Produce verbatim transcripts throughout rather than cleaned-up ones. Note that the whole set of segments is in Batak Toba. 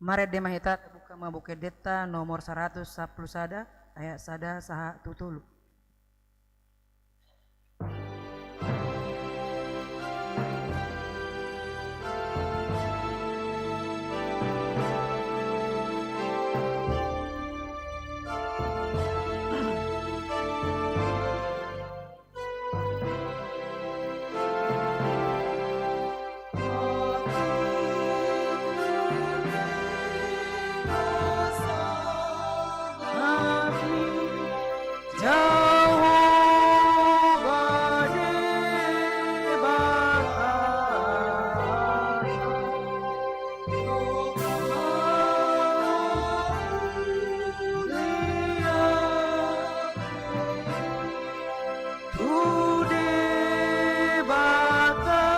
Marende ma hita, tabuka ma Buku Endenta nomor saratus sampulu sada, ayat sada sahat tu tolu. Tu Debata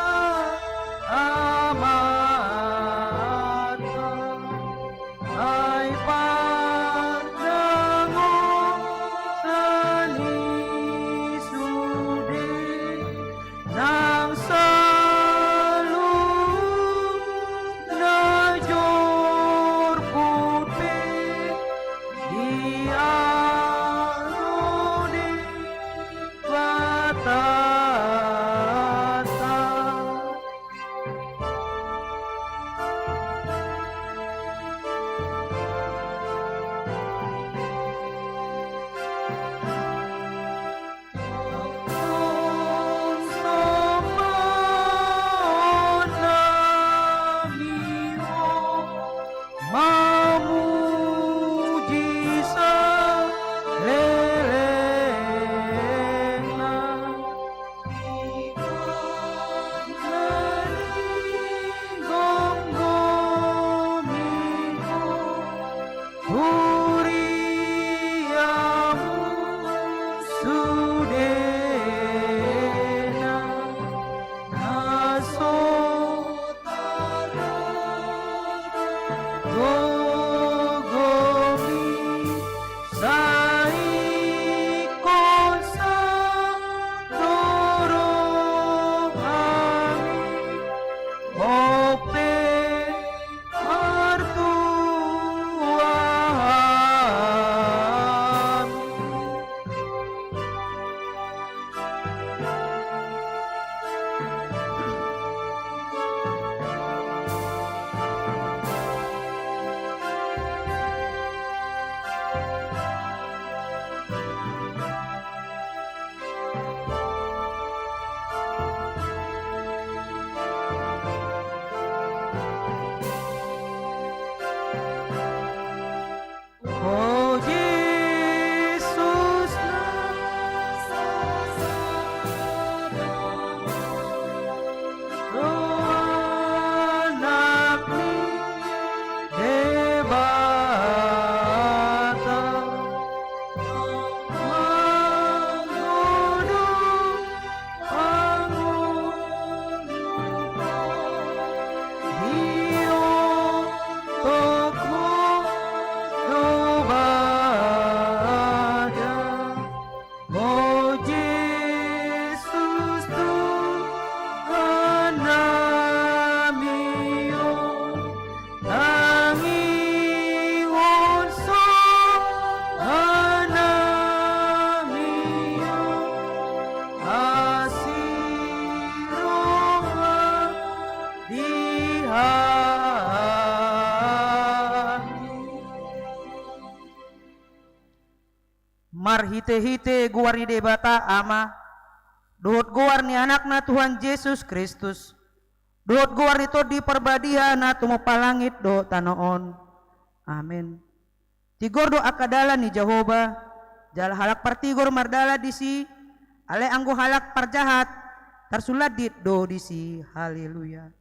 Amanta, ai pandangonan i sude nang saluhutna jorput pe di aro Debatanta. Mamuji salelengna. Gomgomi huriamu sudena, na so targomgomi sai ingkon sandorong hami, ope martua hami. O Jesus Nazaret, Anak ni Debata, manggodo pangurupan di otok Mu do badan. O Jesus Tuhan nami on, tangi on songon nami on, asi roha di hami. Marhitehite goar ni Debata Ama, dohot goar ni Anakna Tuhan Jesus Kristus, dohot goar ni Tondi Parbadia na tumompa langit dohot tano on. Amen. Tigor do angka dalan ni Jahowa, jala halak partigor mardalan disi, alai anggo halak parjahat tarsulandit do disi. Haleluya.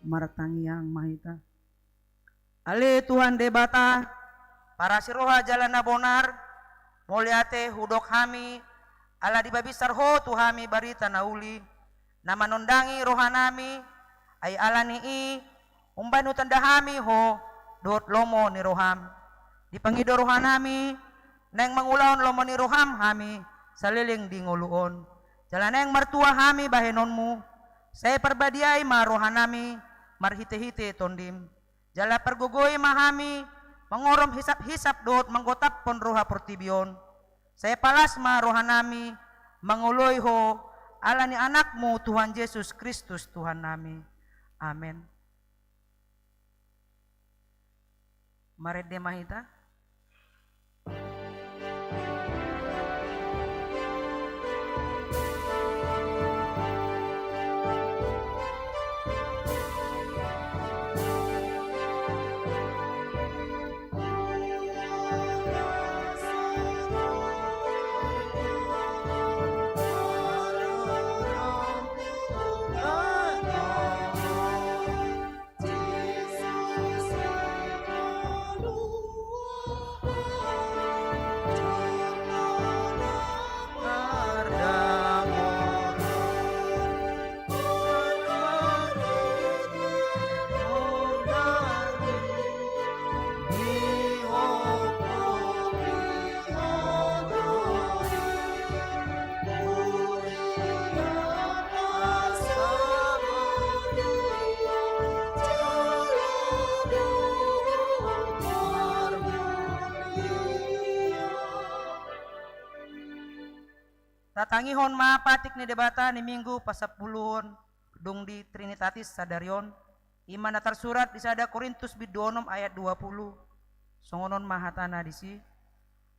Martangiang ma hita. Ale Tuhan Debata, parasi roha jala na bonar, mauliate hudok hami, ala dipabinsar Ho tu hami barita na uli, na manondangi rohanami, ai ala ni i, Umbahen hutanda hami Ho dohot lomo ni roham. Dipangido rohanami naeng mangulahon lomo ni roham hami saleleng di ngolu on. Jala naeng martua hami bahenonmu. Sai parbadiai ma rohanami marhitehite Tondim. Jala pargogoi ma hami mangorom hisaphisap dohot manggotaphon roha portibi on. Sai palas ma rohanami mangoloi Ho, ala ni Anakmu Tuhan Jesus Kristus Tuhannami. Amen. Marende ma hita. Tatangihon ma patik ni Debata ni Minggu pasampuluhon dung di Trinitatis sadari on, i ma na tarsurat di sada Korintus bindu onom ayat dua puluh. Songon on ma hatana disi: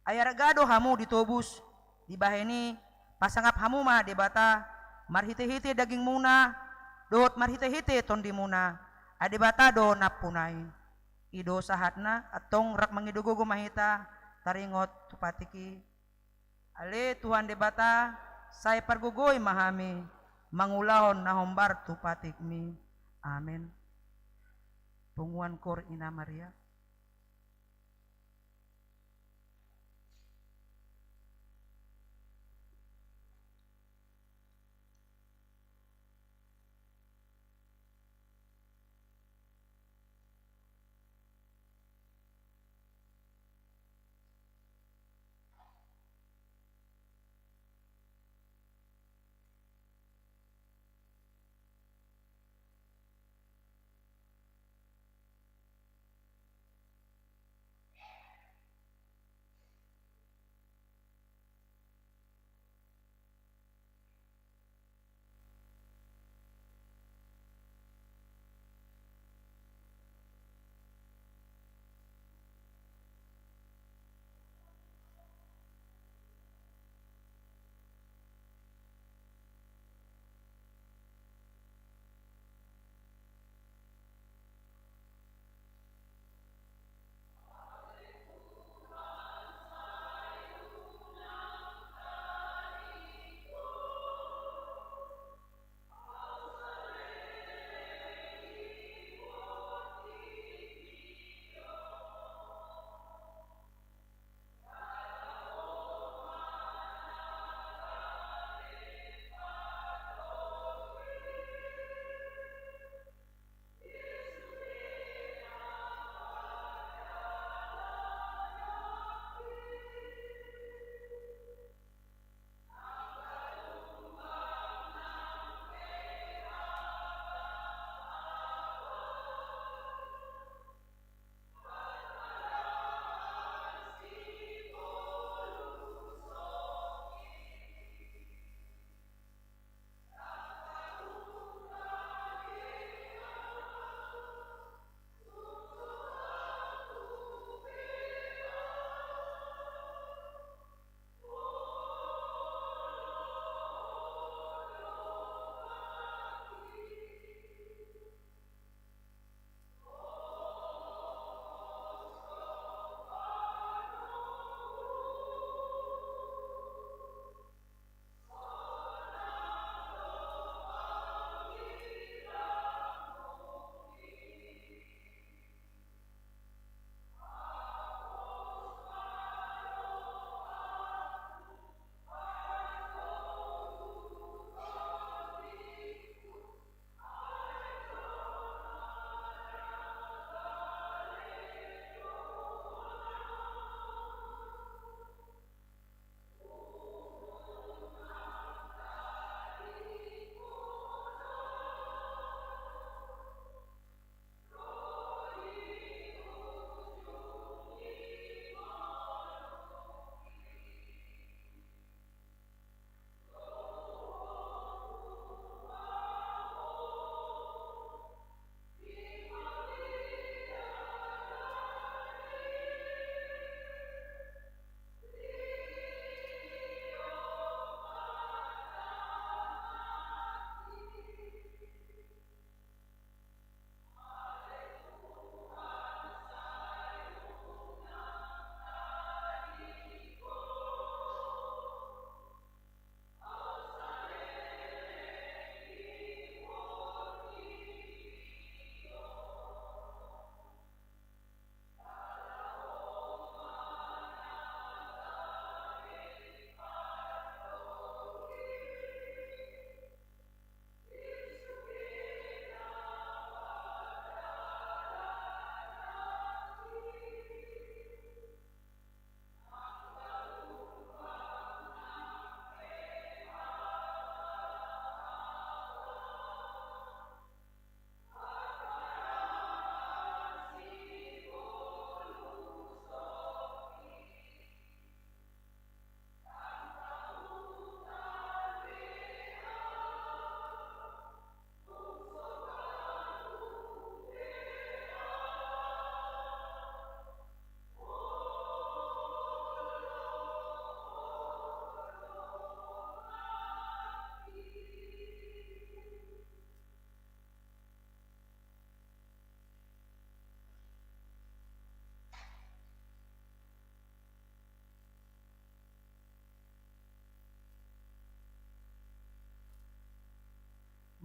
Ai arga do hamu ditobus, dibahen i pasangap hamu ma Debata marhitehite dagingmuna dohot marhitehite tondimuna, ai Debata do nampuna i. I do sahatna, antong rap mangido gogo ma hita taringot tu patik i. Ale Tuhan Debata, sai pargogoi ma hami mangulahon na hombar tu patikmi. Amen. Punguan Koor Ina Maria.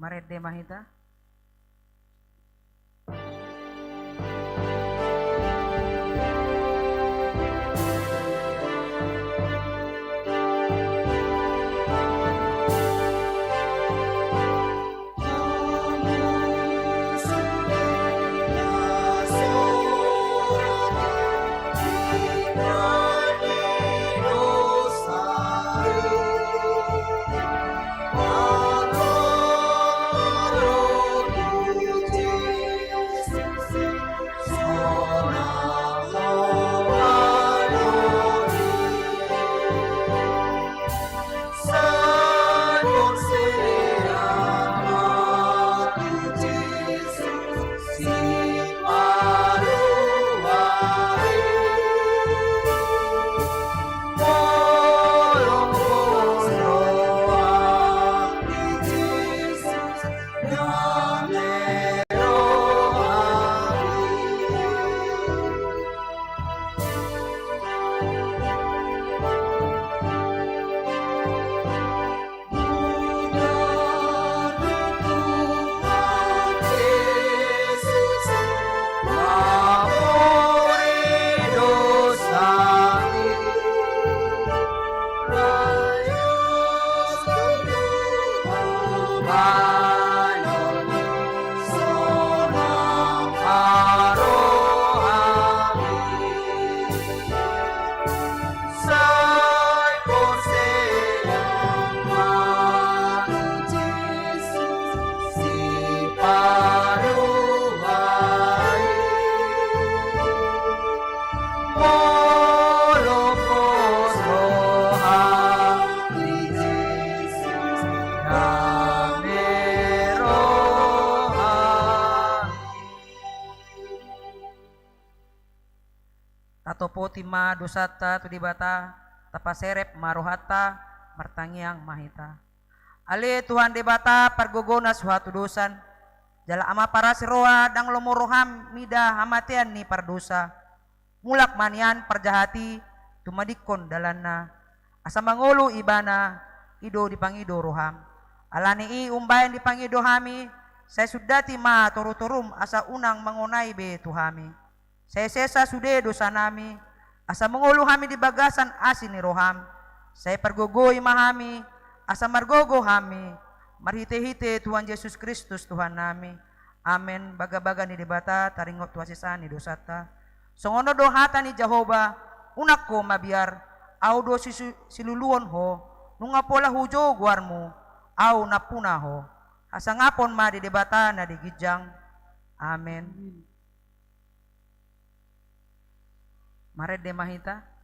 Marende ma hita. Tatopoti ma dosanta tu Debata, tapaserep ma rohanta, martangiang ma hita. Ale Tuhan Debata, pargogo na so hatudosan, jala Ama parasi roha, ndang lomo roham mida hamatean ni pardosa. Mulak ma nian parjahat i tumadingkon dalanna, asa mangolu ibana, i do dipangido roham. Ala ni i umbahen dipangido hami, sai sundati ma torutorum asa unang mangonai be tu hami. Sai sesa sude dosanami, asa mangolu hami di bagasan asi ni roham. Sai pargogoi ma hami, asa margogo hami, marhitehite Tuhan Jesus Kristus Tuhannami. Amen. Bagabaga ni Debata taringot tu hasesaan ni dosanta. Songon on do hata ni Jahowa: Unang ho mabiar, Ahu do sisu-, siluluon ho, nunga pola hujou goarmu, Ahu nampuna ho. Hasangapon ma di Debata na di ginjang. Amen. Marende ma hita.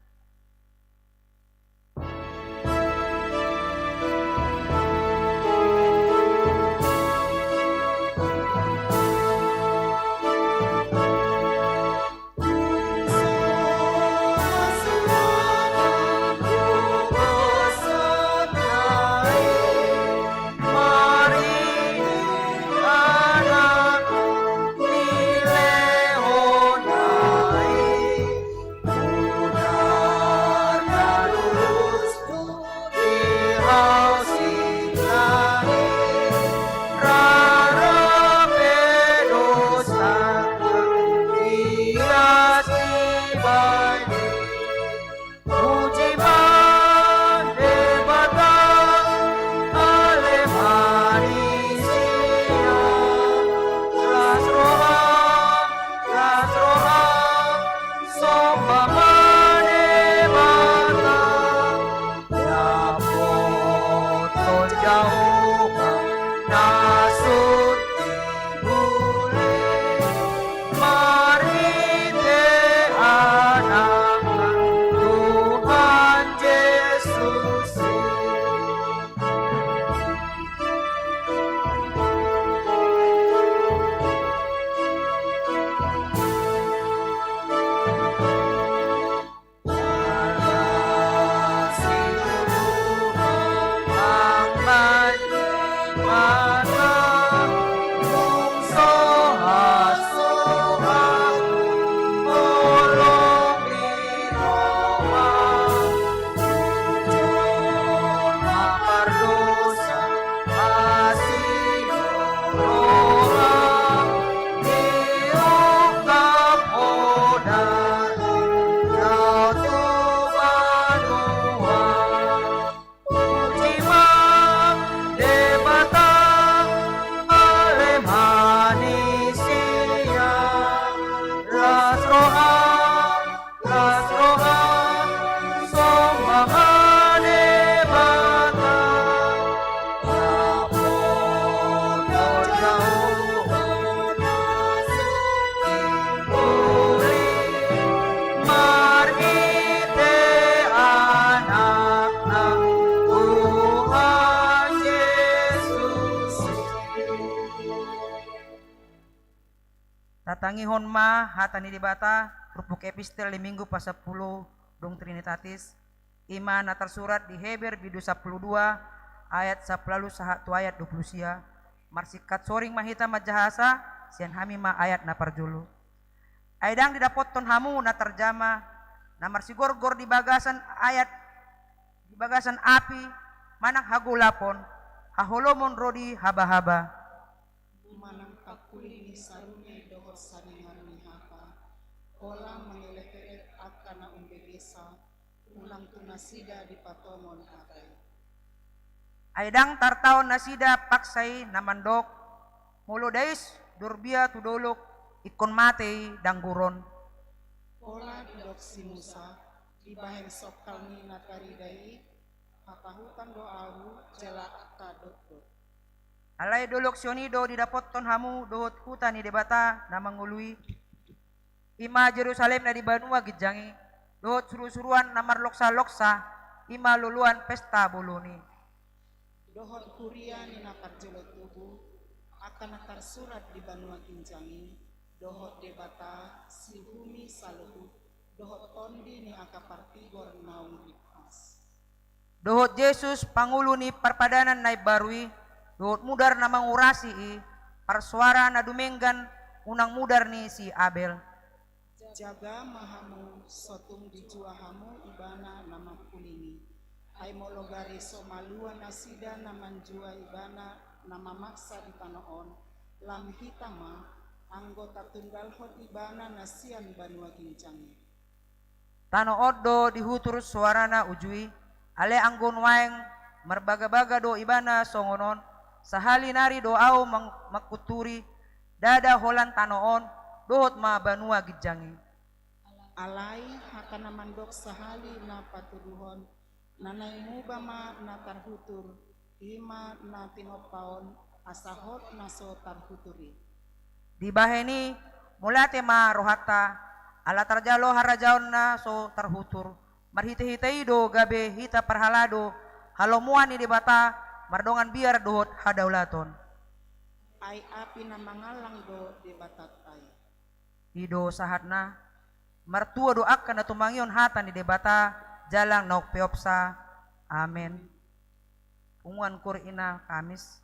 Tangihon ma hata ni Debata, turpuk epistel di Minggu pasampulu dung Trinitatis, i ma na tarsurat di Heber bindu sampulu dua ayat sampulu ualu sahat tu ayat dua pulu sia. Marsingkat soring ma hita manjahasa, sian hami ma ayat na parjolo. Ai ndang didapothon hamu na tarjama, na marsigorgor di bagasan ayat, di bagasan api, manang hagolapon, haholomon ro di habahaba. Manang pangkuling ni sarune dohot saningar ni hata, pola mangelekelek angka na umbegesa, unang tu nasida dipatomon hata i. Ai ndang tartaon nasida paksa i na mandok, molo dais dorbia tu dolok, ingkon mate i dangguron. Pola didok si Musa, dibahen songkal ni na tarida i, hatahutan do ahu jala angka dotdot. Alai dolok Sion i do didapothon hamu dohot huta ni Debata na mangolu i, i ma Jerusalem na di banua ginjang i, dohot surusuruan na marloksaloksa, i ma loloan pesta bolon i. Dohot huria ni na parjolo tubu, angka na tarsurat di banua ginjang i, dohot Debata, sihumi saluhut, dohot tondi ni angka partigor naung ripas. Dohot Jesus, pangulu ni parpadanan na imbaru i, dohot mudar na mangurasi i, parsoara na dumenggan, unang mudar ni si Abel. Jaga ma hamu, so tung dijua hamu ibana na mangkuling i. Ai molo gari so malua nasida na manjua ibana na mamaksa di tano on, lam hita ma, anggo tatundalhon ibana na sian banua ginjang i. Tano on do dihutur soarana uju i, alai anggo nuaeng marbagabaga do ibana songon on, sahali nari do ahu mang-, mangkunturi, ndada holan tano on, dohot ma banua ginjang i. Alai hata na mandok sahali na patuduhon, na naeng muba ma na tarhutur, i ma na tinompa on, asa hot na so tarhutur i. Dibahen i, mauliate ma rohanta, ala tarjalo harajaonna so tarhutur, marhitehite i do gabe hita parhalado halomoan ni Debata, mardongan biar dohot hadaulaton. Ai api na mangallang do Debatanta i. I do sahatna. Martua do angka na tumangihon hata ni Debata, jala naung peopsa. Amen. Punguan Kur Ina Kamis.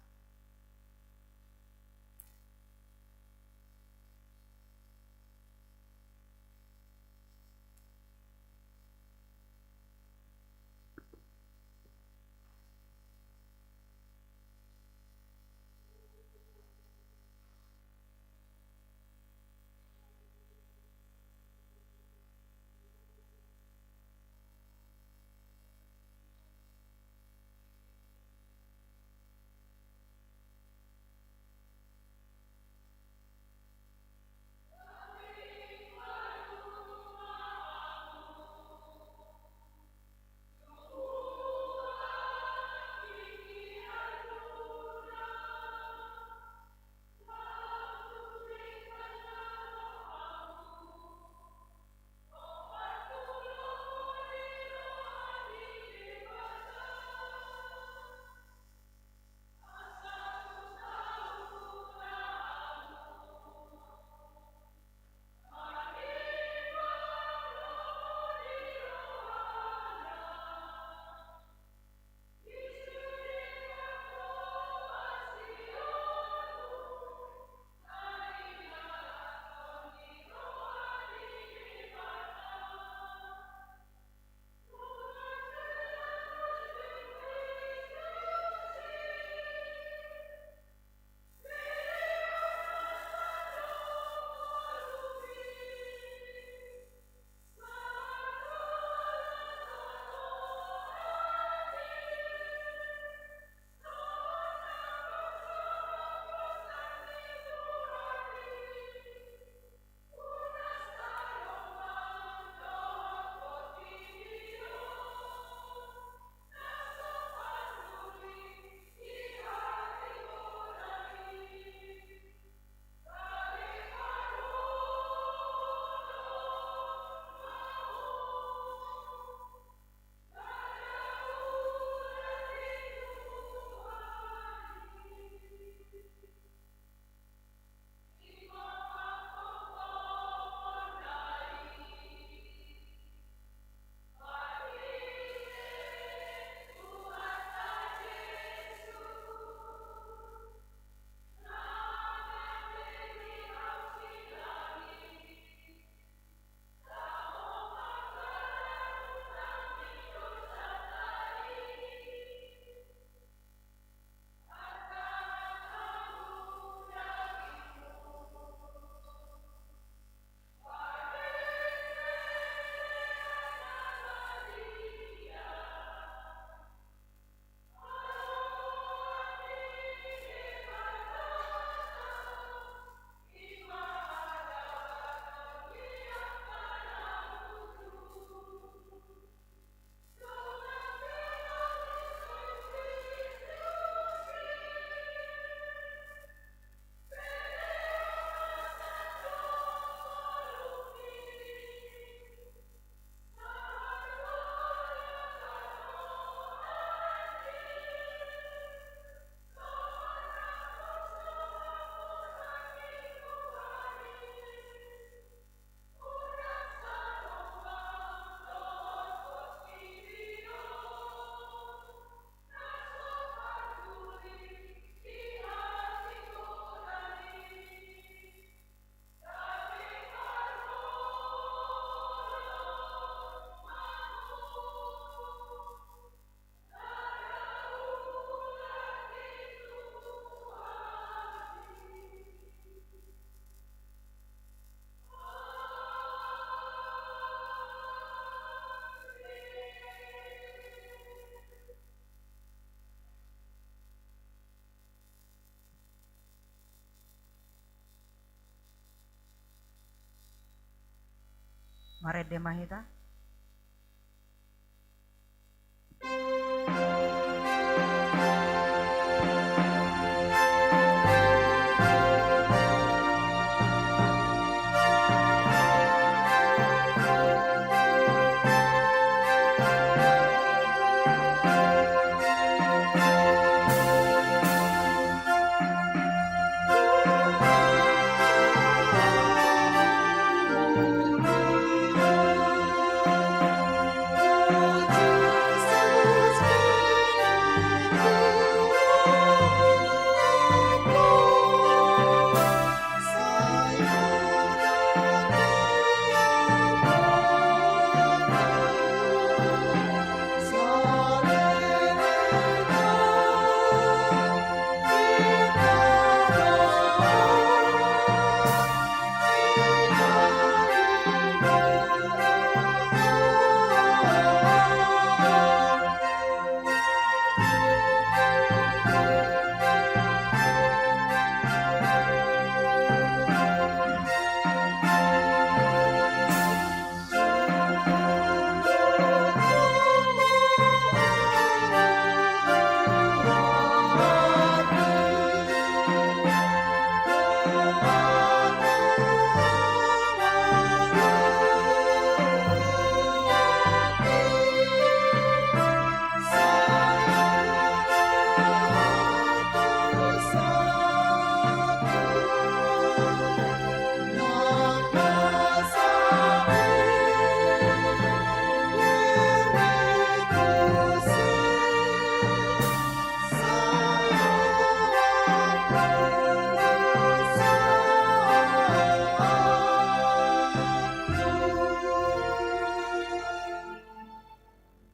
Marende ma hita.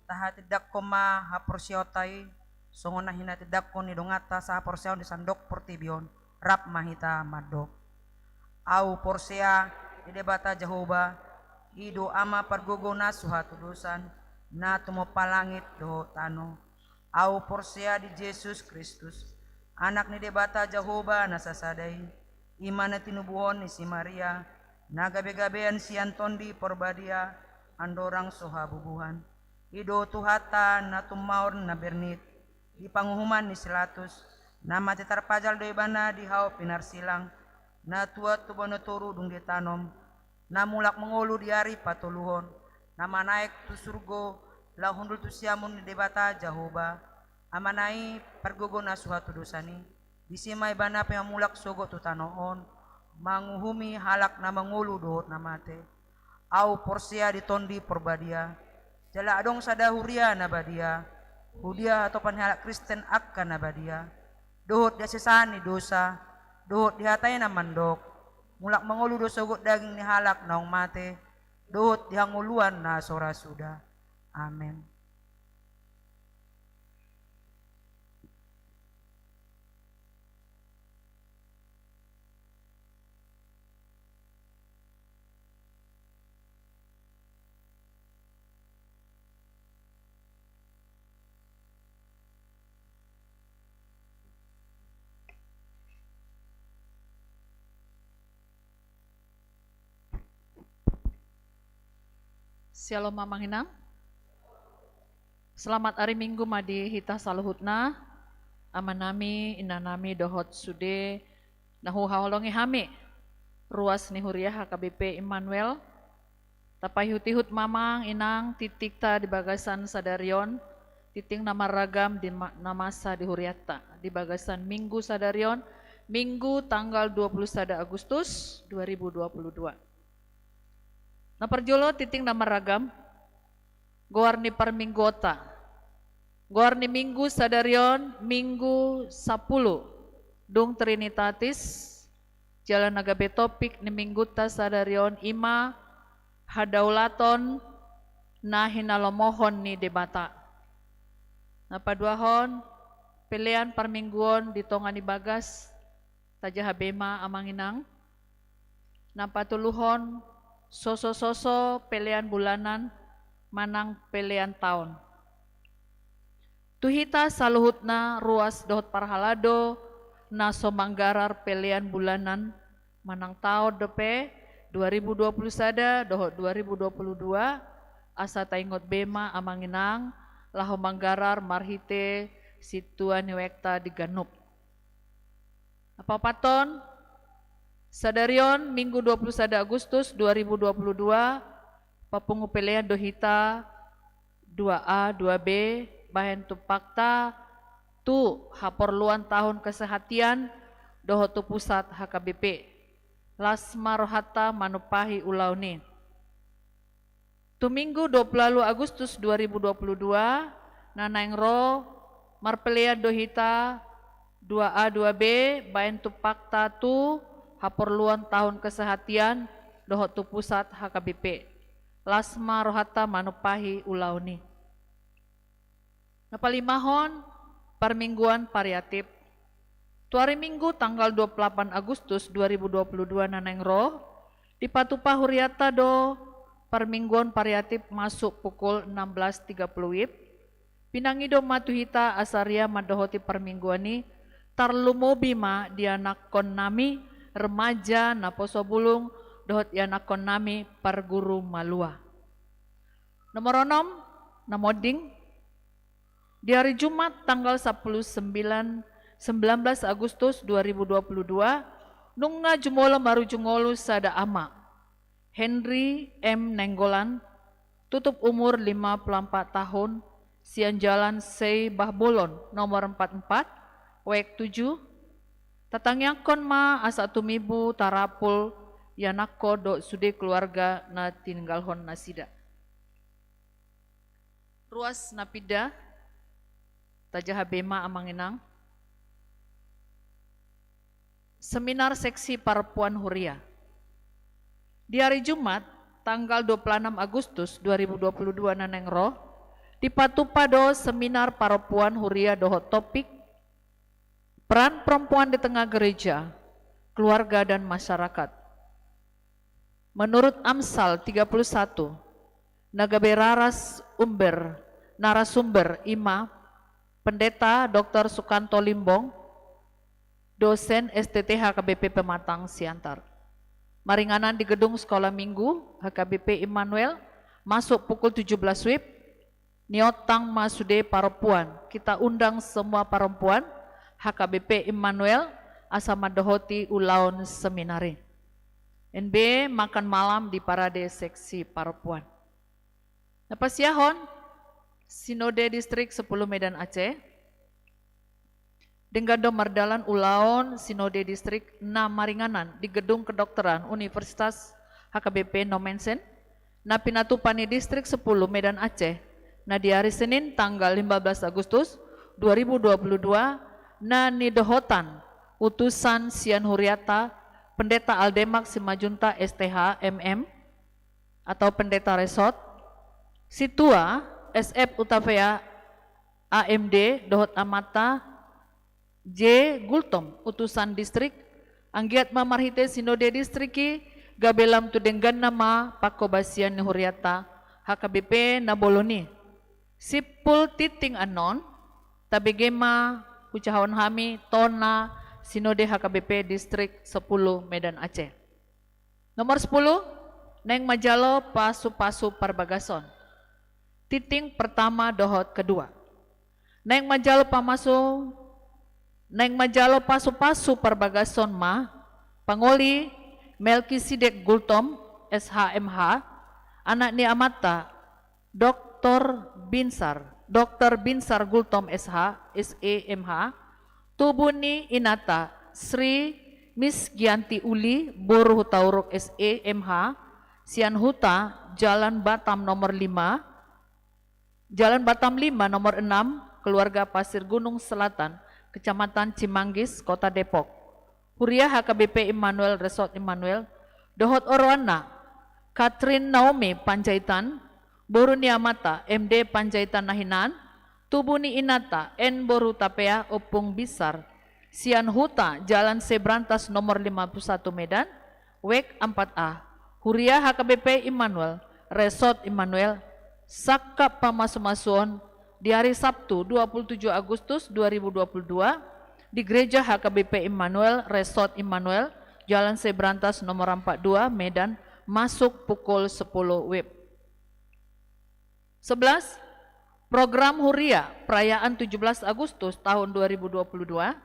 Tahatindangkon ma haporseaonta i, songon na hinatindangkon ni donganta sahaporseaon di sandok portibi on, rap ma hita mandok. Ahu porsea di Debata Jahowa, i do Ama pargogo na so hatudosan, na tumompa langit dohot tano. Ahu porsea di Jesus Kristus, Anak ni Debata Jahowa na sasada i, i ma na tinubuhon ni si Maria, na gabegabean sian Tondi Porbadia, andorang so habubuhan. I do Tuhanta na tummaon na bernit, di panguhuman ni si Latus, na mate tarpajal do ibana di hau pinarsilang, na tuat tu banua toru dung ditanom, na mulak mangolu di ari patoluhon, na manaek tu surgo, laho hundul tu siamun ni Debata Jahowa, Amana i pargogo na so hatudosan i, disi ma ibana pe mamulak sogot tu tano on, manguhumi halak na mangolu dohot na mate. Ahu porsea di Tondi Porbadia, jala adong sada huria na badia, huria hatopan ni halak Kristen angka na badia, dohot di hasesaan ni dosa, dohot di hata i na mandok, mulak mangolu do sogot daging ni halak naung mate, dohot di hangoluan na so ra suda. Amen. Syalom, Amang Inang. Selamat ari Minggu ma di hita saluhutna, amanami, inanami, dohot sude na huhaholongi hami, ruas ni huria H K B P Immanuel. Tapaihutihut ma, Amang Inang, tingtingta di bagasan sadari on, tingting na marragam di ma-, na masa di hurianta di bagasan Minggu sadari on, Minggu tanggal dua puluh sada Agustus dua ribu dua puluh dua. Na parjolo, tingting na marragam, goar ni parmingguonta. Goar ni Minggu sadari on, Minggu sampulu, dung Trinitatis, jala na gabe topik ni Minggunta sadari on i ma hadaulaton na hinalomohon ni Debata. Na paduahon, pelean parmingguon di tonga ni bagas, tajaha be ma, Amang Inang. Na patoluhon, sosososo pelean bulanan manang pelean taon. Tu hita saluhutna ruas dohot parhalado na so manggarar pelean bulanan manang taon dope, dua ribu dua puluh sada dohot dua ribu dua puluh dua, asa taingot be ma amang inang, laho manggarar marhite sintua ni wekta di ganup. Napaopathon, sadari on Minggu dua puluh sada Agustus dua ribu dua puluh dua, papungu pelean do hita dua A dua B, bahen tumpakta tu haporluan tahun kesehatian dohot tu pusat H K B P. Las ma rohanta manumpahi ulaon i. Tu Minggu dua puluh ualu Agustus dua ribu dua puluh dua, na naeng ro, marpelean do hita dua A dua B, bahen tumpakta tu haporluan tahun kesehatian dohot tu pusat H K B P. Las ma rohanta manumpahi ulaon i. Na palimahon, parmingguan pariatif. Tu ari Minggu tanggal dua puluh delapan Agustus dua ribu dua puluh dua na naeng ro, dipatupa huriata do parmingguan pariatif masuk pukul enam belas tiga puluh WIB. Pinangido ma tu hita asa ria mandohoti parmingguan i, tarlumobi ma di anakkon nami remaja, naposo bulung, dohot di anakkon nami parguru malua. Nomor onom, na monding. Di ari Jumat tanggal sapuluh sembilan, sembilan belas Agustus dua ribu dua puluh dua, nunga jumolo marujung ngolu sada ama, Henry M Nainggolan, tutup umur lima puluh empat tahun, sian Jalan Sei Bahbolon nomor empat empat, WEG tujuh, tatangiangkon ma asa tumibu tarapul ianakkon dohot sude keluarga na tininggalhon nasida. Ruas na pinda, tajaha be ma amang inang. Seminar seksi parompuan huria. Di ari Jumat, tanggal dua puluh enam Agustus dua ribu dua puluh dua na naeng ro, dipatupa do seminar parompuan huria dohot topik peran perempuan di tengah gereja, keluarga dan masyarakat. Menurut Amsal tiga puluh satu, na gabe raras umber, narasumber i ma Pendeta Doktor Sukanto Limbong, dosen S T T H K B P Pematang Siantar. Maringanan di gedung Sekolah Minggu H K B P Immanuel, masuk pukul tujuh belas WIB, niontang ma sude parompuan. Kita undang semua parompuan H K B P Immanuel asa mandohoti ulaon seminar i. N B makan malam di parade seksi parompuan. Na pasiahon, Sinode Distrik sepuluh Medan Aceh. Denggan do mardalan ulaon Sinode Distrik na maringanan di Gedung Kedokteran Universitas H K B P Nommensen, na pinatupa ni Distrik sepuluh Medan Aceh, na di ari Senin tanggal lima belas Agustus dua ribu dua puluh dua, na nidohotan utusan sian huriata Pendeta Aldemak Simanjuntak S T H M M atau Pendeta Resort, Sintua S F Hutapea A M D dohot amanta J Gultom, utusan distrik, anggiat ma marhite Sinode Distrik i gabe lam tu dengganna ma pangkobasian ni huriata H K B P na bolon i. Simpul tintin annon, tabege ma hujahahon hami tona Sinode H K B P Distrik sepuluh Medan Aceh. Nomor sepuluh, naeng manjalo pasu-pasu parbagason. Tintin pertama dohot kedua. Naeng manjalo pamasu, naeng manjalo pasu-pasu parbagason ma pangoli Melkisedek Gultom, S H M H, anak ni amanta Doktor Binsar, Doktor Binsar Gultom S H, S E M H, tubu ni inanta Sri Misgianti Uli, boru Hutauruk, S E M H, sian huta Jalan Batam nomor lima, Jalan Batam lima nomor enam, keluarga Pasir Gunung Selatan, Kecamatan Cimanggis, Kota Depok. Huria H K B P Immanuel, Resort Immanuel, dohot oroanna, Katrin Naomi Panjaitan, boru ni amanta M D Panjaitan Nahinan, tubu ni inanta N boru Hutapea Ompung Binsar, sian huta Jalan Sebrantas nomor lima puluh satu Medan, WEG empat A, huria H K B P Immanuel, Resort Immanuel, sangkap pamasu-masuon di ari Sabtu dua puluh tujuh Agustus dua ribu dua puluh dua, di Gereja H K B P Immanuel, Resort Immanuel, Jalan Sebrantas nomor empat dua, Medan, masuk pukul sepuluh W I B. Sebelas, program Huria perayaan tujuh belas Agustus tahun dua ribu dua puluh dua.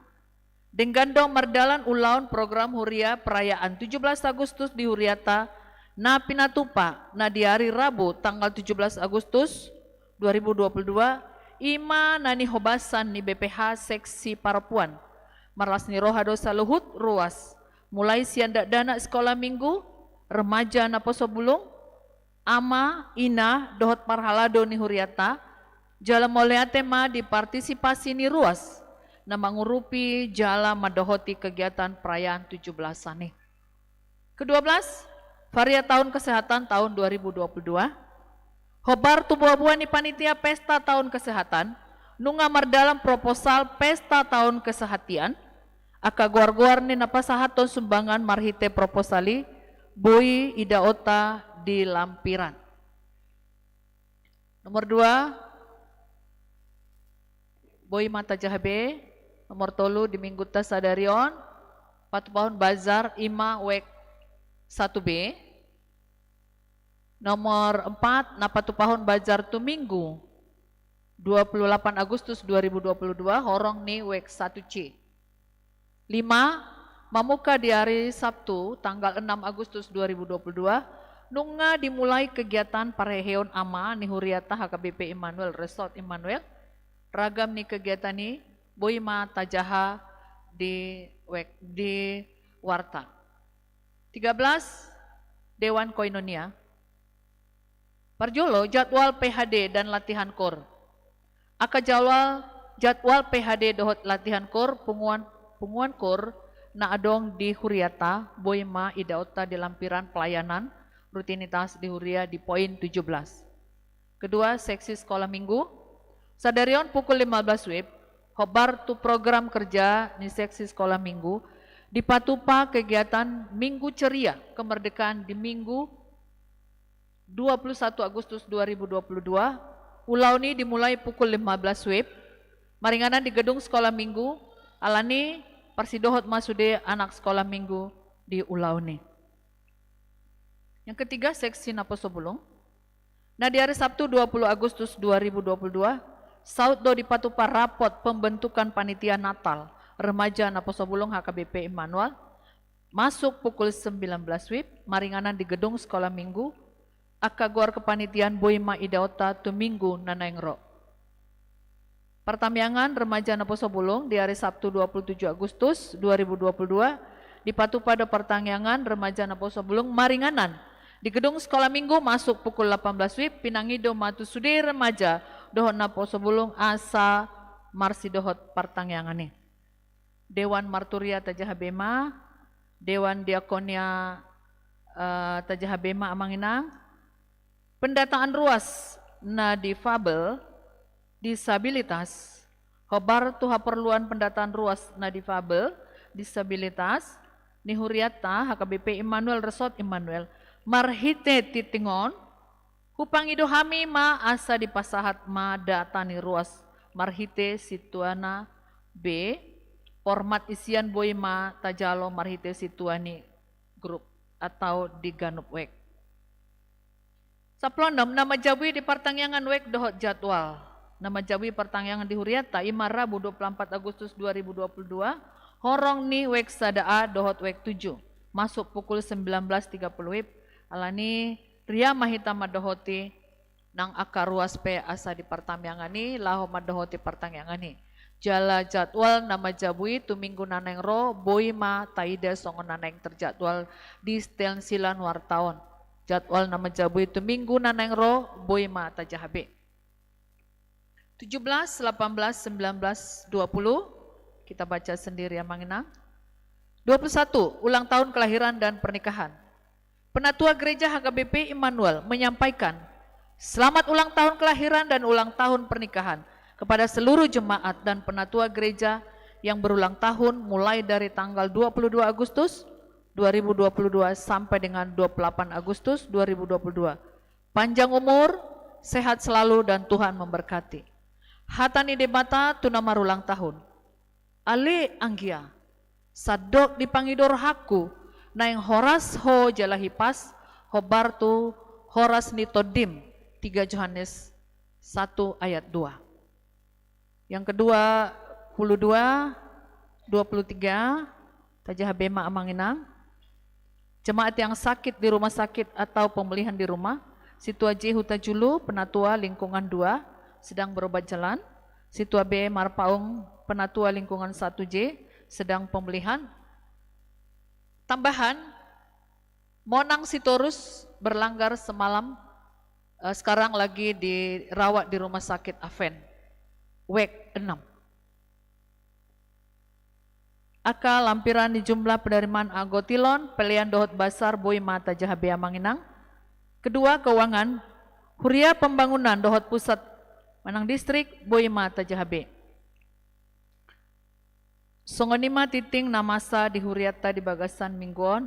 Denggan do mardalan ulaon program Huria perayaan tujuh belas Agustus di huriata na pinatupa na di ari Rabu tanggal tujuh belas Agustus dua ribu dua puluh dua, i ma na nihobasan ni B P H seksi Parapuan. Marlas ni roha do saluhut ruas, mulai sian dakdanak sikola minggu, remaja naposo bulung, ama, ina, dohot parhalado ni huriata, jala mauliate ma di partisipasi ni ruas na mangurupi jala mandohoti kegiatan perayaan tujuh belasan i. Kedua belas, Varia Tahun Kesehatan tahun dua ribu dua puluh dua. Hombar tu boaboa ni panitia pesta tahun kesehatan, nunga mardalan proposal pesta tahun kesehatan, angka goar-goar ni na pasahathon sumbangan marhite proposal i, boi idaonta di lampiran. Nomor dua, boi ma tajaha be. Nomor tolu, di minggunta sadari on, patupahon bazar i ma wek satu B. Nomor empat, na patupahon bazar tu Minggu dua puluh delapan Agustus dua ribu dua puluh dua, horong ni wek satu C. Lima, mamungka di ari Sabtu tanggal enam Agustus dua ribu dua puluh dua, nunga dimulai kegiatan parheheon ama ni huriata H K B P Immanuel Resort Immanuel. Ragam ni kegiatan i boi ma tajaha di wek, di warta. Tiga belas, Dewan Koinonia. Parjolo, jadwal P H D dan latihan koor. Angka jadwal, jadwal P H D dohot latihan koor, punguan, punguan koor na adong di huriata, boi ma idaonta di lampiran pelayanan rutinitas di huria di poin tujuh belas. Kedua, seksi sekolah minggu. Sadari on pukul lima belas W I B, hombar tu program kerja ni seksi sekolah minggu, dipatupa kegiatan Minggu Ceria Kemerdekaan di Minggu dua puluh satu Agustus dua ribu dua puluh dua. Ulaon i dimulai pukul lima belas W I B, maringanan di gedung sekolah minggu, alani parsidohot ma sude anak sekolah minggu di ulaon i. Yang ketiga, seksi naposo bulung. Na di ari Sabtu dua puluh Agustus dua ribu dua puluh dua, saut do dipatupa rapot pembentukan panitia Natal remaja naposo bulung H K B P Immanuel, masuk pukul sembilan belas W I B, maringanan di gedung sekolah minggu, angka goar kepanitiaan boi ma idaonta tu Minggu na naeng ro. Partamiangan remaja naposo bulung di ari Sabtu dua puluh tujuh Agustus dua ribu dua puluh dua, dipatupa do partamiangan remaja naposo bulung maringanan di gedung sekolah minggu masuk pukul delapan belas W I B, pinangido ma tu sude remaja dohot naposo bulung asa marsidohot partamiangan i. Dewan Marturia tajaha be ma, Dewan Diakonia, eh, tajaha be ma amang inang. Pendataan ruas na difabel, disabilitas, hombar tu haporluan pendataan ruas na difabel, disabilitas, ni huriata H K B P Immanuel Resort Immanuel, marhite tingting on, hupangido hami ma asa dipasahat ma data ni ruas marhite situana be, format isian boi ma tajalo marhite situa ni grup atau di ganup wek. Sampulu onom, na manjabui di partangiangan wek dohot jadwal. Na manjabui partangiangan di huriata i ma Rabu dua puluh empat Agustus dua ribu dua puluh dua, horong ni wek sada A dohot wek tujuh, masuk pukul sembilan belas tiga puluh W I B, alani ria ma hita mandohoti nang angka ruas pe asa di partangiangan i laho mandohoti partangiangan i. Jala jadwal na manjabui tu minggu na naeng ro boi ma taida songon na naeng terjadwal di stensilan warta on. Jadwal na manjabui tu minggu na naeng ro boi ma tajaha be. Tujuh belas, delapan belas, sembilan belas, dua puluh. Kita baca sendiri ya, Amang Inang. Dua puluh satu, ulang tahun kelahiran dan pernikahan. Penatua Gereja H K B P Immanuel menyampaikan selamat ulang tahun kelahiran dan ulang tahun pernikahan kepada seluruh jemaat dan penatua gereja yang berulang tahun mulai dari tanggal dua puluh dua Agustus dua ribu dua puluh dua sampai dengan dua puluh delapan Agustus dua ribu dua puluh dua. Panjang umur, sehat selalu, dan Tuhan memberkati. Hata ni Debata tu na marulang tahun. Ale anggia, sandok dipangido Naeng horas ho jala hipas, hombar tu horas ni tondim, tiga Johannes satu ayat dua. Yang kedua puluh dua, dua puluh tiga, tajaha be ma amang inang. Jemaat yang sakit di rumah sakit atau pemulihan di rumah, Situa J Huta Julu, Penatua lingkungan dua, sedang berobat jalan. Situa B Marpaung, Penatua lingkungan satu J, sedang pemulihan. Tambahan, Monang Sitorus berlanggar semalam, eh, sekarang lagi dirawat di rumah sakit Aven. Wek enam. Angka lampiran ni jumlah penerimaan anggotilon, pelean dohot basar boi ma tajaha be amang inang. Kedua, keuangan, huria pembangunan dohot pusat manang distrik boi ma tajaha be. Songon i ma tingting na masa di hurianta di bagasan minggu on.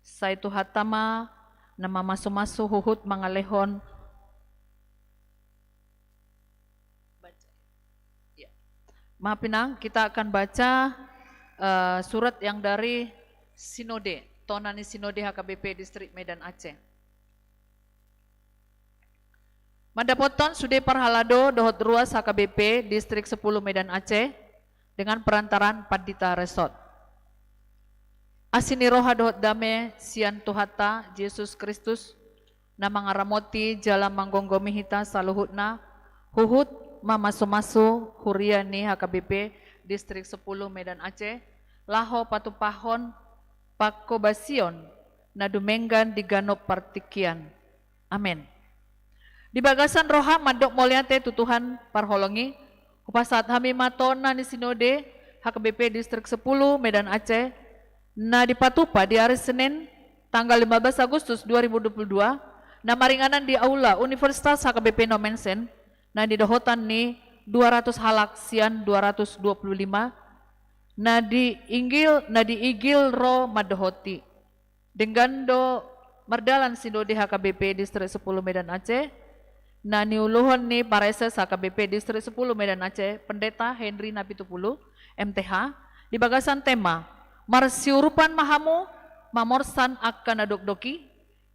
Sai Tuhanta ma na mamasumasu huhut mangalehon. Ya. Maaf inang, kita akan baca, eh, surat yang dari Sinode, tona ni Sinode H K B P Distrik Medan Aceh. Mandapothon sude parhalado dohot ruas H K B P Distrik sepuluh Medan Aceh dengan perantaran Pandita Resort. Asi ni roha dohot dame sian Tuhanta Jesus Kristus, na mangaramoti jala manggomgomi hita saluhutna, huhut mamasumasu huria ni H K B P Distrik sepuluh Medan Aceh, laho patupahon pangkobasion na dumenggan di ganup partingkian. Amen. Di bagasan roha mandok mauliate tu Tuhan parholong i, hupasahat hami ma tona ni Sinode H K B P Distrik sepuluh Medan Aceh, na dipatupa di ari Senin, tanggal lima belas Agustus dua ribu dua puluh dua, na maringanan di Aula Universitas H K B P Nommensen, na nidohotan ni dua ratus halak sian dua ratus dua puluh lima, na diinggil, na diigil ro mandohoti. Denggan do mardalan Sinode H K B P Distrik sepuluh Medan Aceh, na niuluhon ni Praeses H K B P Distrik sepuluh Medan Aceh, Pendeta Henry Napitupulu, M T H, di bagasan tema, Marsiurupan ma hamu mamorsan angka na dokdok i,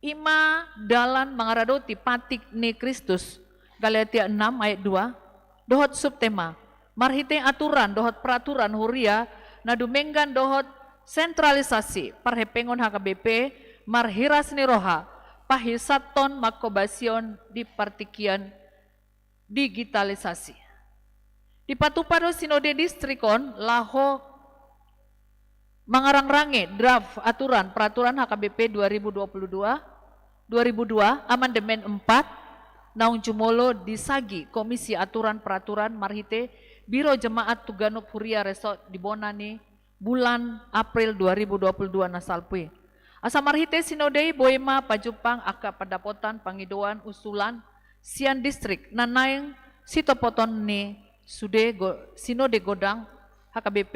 i ma dalan mangaradoti patik ni Kristus, Galatia enam ayat dua, dohot subtema, marhite aturan dohot peraturan huria na dumenggan dohot sentralisasi parhempengon H K B P, marhiras ni roha pahisathon mangkobasion di partingkian digitalisasi. Dipatupa do Sinode Distrik on laho mangarangrangi draft aturan peraturan H K B P dua ribu dua puluh dua, dua ribu dua, amandemen empat, naung jumolo disagi Komisi Aturan Peraturan marhite Biro Jemaat tu ganup huria resort di bona ni bulan April dua ribu dua puluh dua na salpu i. Asa marhite Sinode i boi ma pajumpang angka pandapotan, pangidoan, usulan sian distrik na naeng sitopoton ni sude go-, Sinode Godang H K B P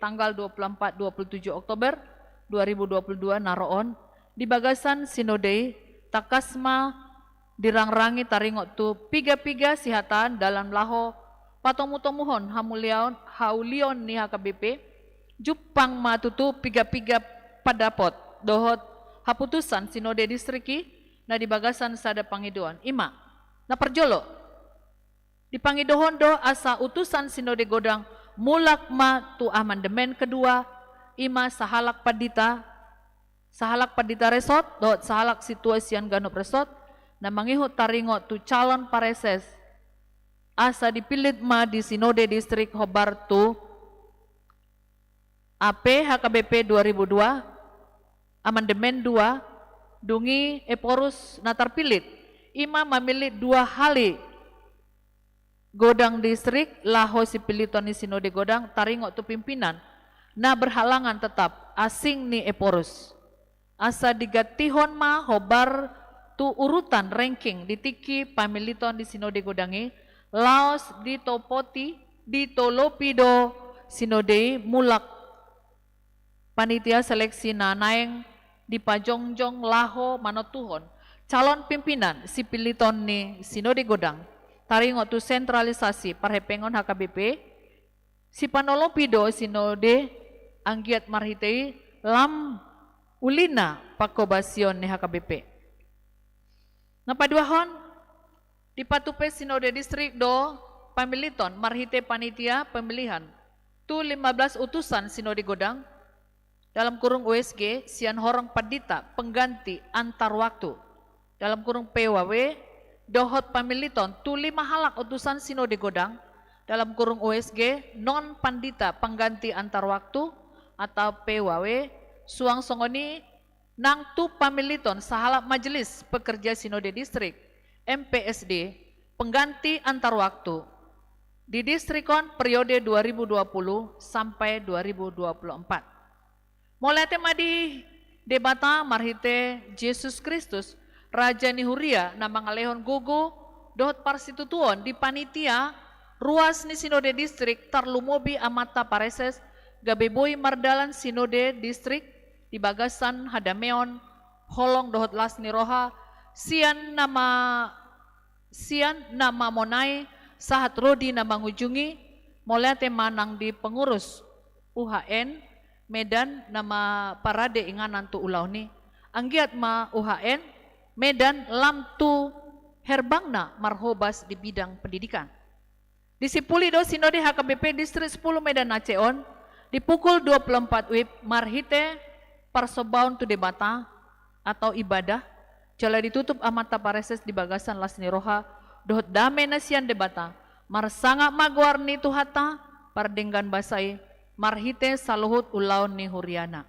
tanggal dua puluh empat dua puluh tujuh Oktober dua ribu dua puluh dua na ro on, di bagasan Sinode i tangkas ma dirangrangi taringot tu piga-piga sihatan dalan laho patomutomuhon hamuliaon, haulion ni H K B P, jumpang ma tutu piga-piga pandapot dohot haputusan Sinode Distrik i na di bagasan sada pangidoan. I ma, na parjolo, dipangidohon do asa utusan Sinode Godang mulak ma tu amandemen kedua, i ma sahalak pandita, sahalak pandita resort dohot sahalak sintua sian ganup resort na mangihut taringot tu calon praeses, asa dipillit ma di Sinode Distrik hombar tu A P H K B P dua ribu dua, amandemen dua, dung i Ephorus na tarpillit, i ma mamillit dua hali godang distrik laho sipilliton ni Sinode Godang taringot tu pimpinan na berhalangan tetap, asing ni Ephorus. Asa digantihon ma hombar tu urutan ranking di tingki pamilliton di Sinode Godang i, laos ditopoti, ditolopi do Sinode i mulak panitia seleksi na naeng dipajongjong laho manontuhon calon pimpinan sipilliton ni Sinode Godang taringot tu sentralisasi parhempengon H K B P. Sipanolopi do Sinode anggiat marhite i lam ulina pangkobasion ni H K B P. Na paduahon, dipatupa Sinode Distrik do pamiliton marhite panitia pemilihan tu lima belas utusan Sinode Godang, dalam kurung U S G, sian horong pandita pengganti antar waktu, dalam kurung P W W, dohot pamiliton tu lima halak utusan Sinode Godang, dalam kurung U S G, non pandita pengganti antar waktu atau P W W, suang songon i nang tu pamiliton sahalak Majelis Pekerja Sinode Distrik, M P S D, pengganti antar waktu di distrik on periode dua ribu dua puluh sampai dua ribu dua puluh empat. Mauliate ma di Debata marhite Jesus Kristus, Raja ni Huria, na mangalehon gogo dohot parsitutuon di panitia ruas ni Sinode Distrik, tarlumobi amanta pareses, gabe boi mardalan Sinode Distrik di bagasan hadameon, holong dohot las ni roha, sian na ma-, sian na mamonai sahat ro di na mangujungi. Mauliate ma nang di pengurus U H N Medan na maparade inganan tu ulaon i. Anggiat ma U H N Medan lam tu herbangna marhobas di bidang pendidikan. Disipuli do Sinode H K B P Distrik sepuluh Medan Aceh on di pukul dua puluh empat wib marhite parsombaon tu Debata atau ibadah, jala ditutup amanta pareses di bagasan las ni roha dohot dame na sian Debata. Marsangap ma goar ni Tuhanta, pardenggan basa i, marhite saluhut ulaon ni huriana.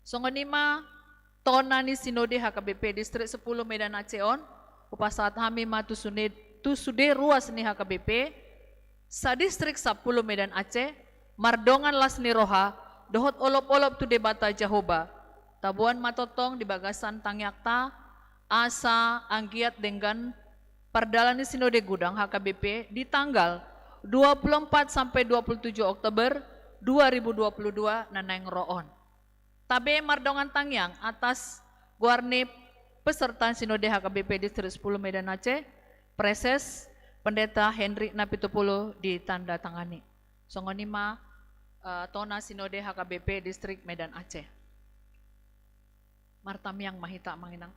Songon i ma tona ni Sinode H K B P Distrik sepuluh Medan Aceh on, hupasahat hami ma tu sune-, tu sude ruas ni H K B P, sadistrik sampulu Medan Aceh, mardongan las ni roha dohot olopolop tu Debata Jahowa. Taboan ma tongtong di bagasan tangiangta, asa anggiat denggan pardalan ni Sinode Godang H K B P di tanggal dua puluh empat sampai dua puluh tujuh Oktober dua ribu dua puluh dua na naeng ro on. Tabe mardongan tangiang atas goar ni peserta Sinode H K B P Distrik sepuluh Medan Aceh, Praeses Pendeta Hendrik Napitupulu, ditandatangani. Songon i ma, eh, tona Sinode H K B P Distrik Medan Aceh. Martamiang ma hita, Amang Inang.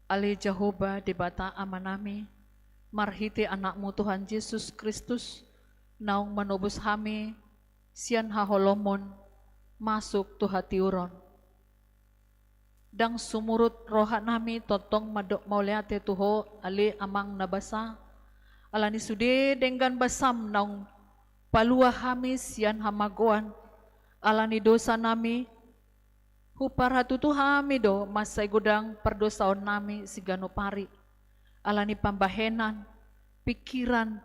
Ale Jahowa Debata Amanami, marhite Anakmu Tuhan Jesus Kristus, naung manobus hami sian haholomon masuk tu hatiuron. Ndang sumurut rohanami tongtong mandok mauliate tu Ho, ale Amang na basa, ala ni sude denggan basaM naung palua hami sian hamagoan, ala ni dosanami, huparhatutu hami do mansai godang pardosaonnami siganup ari, ala ni pambahenan, pingkiran,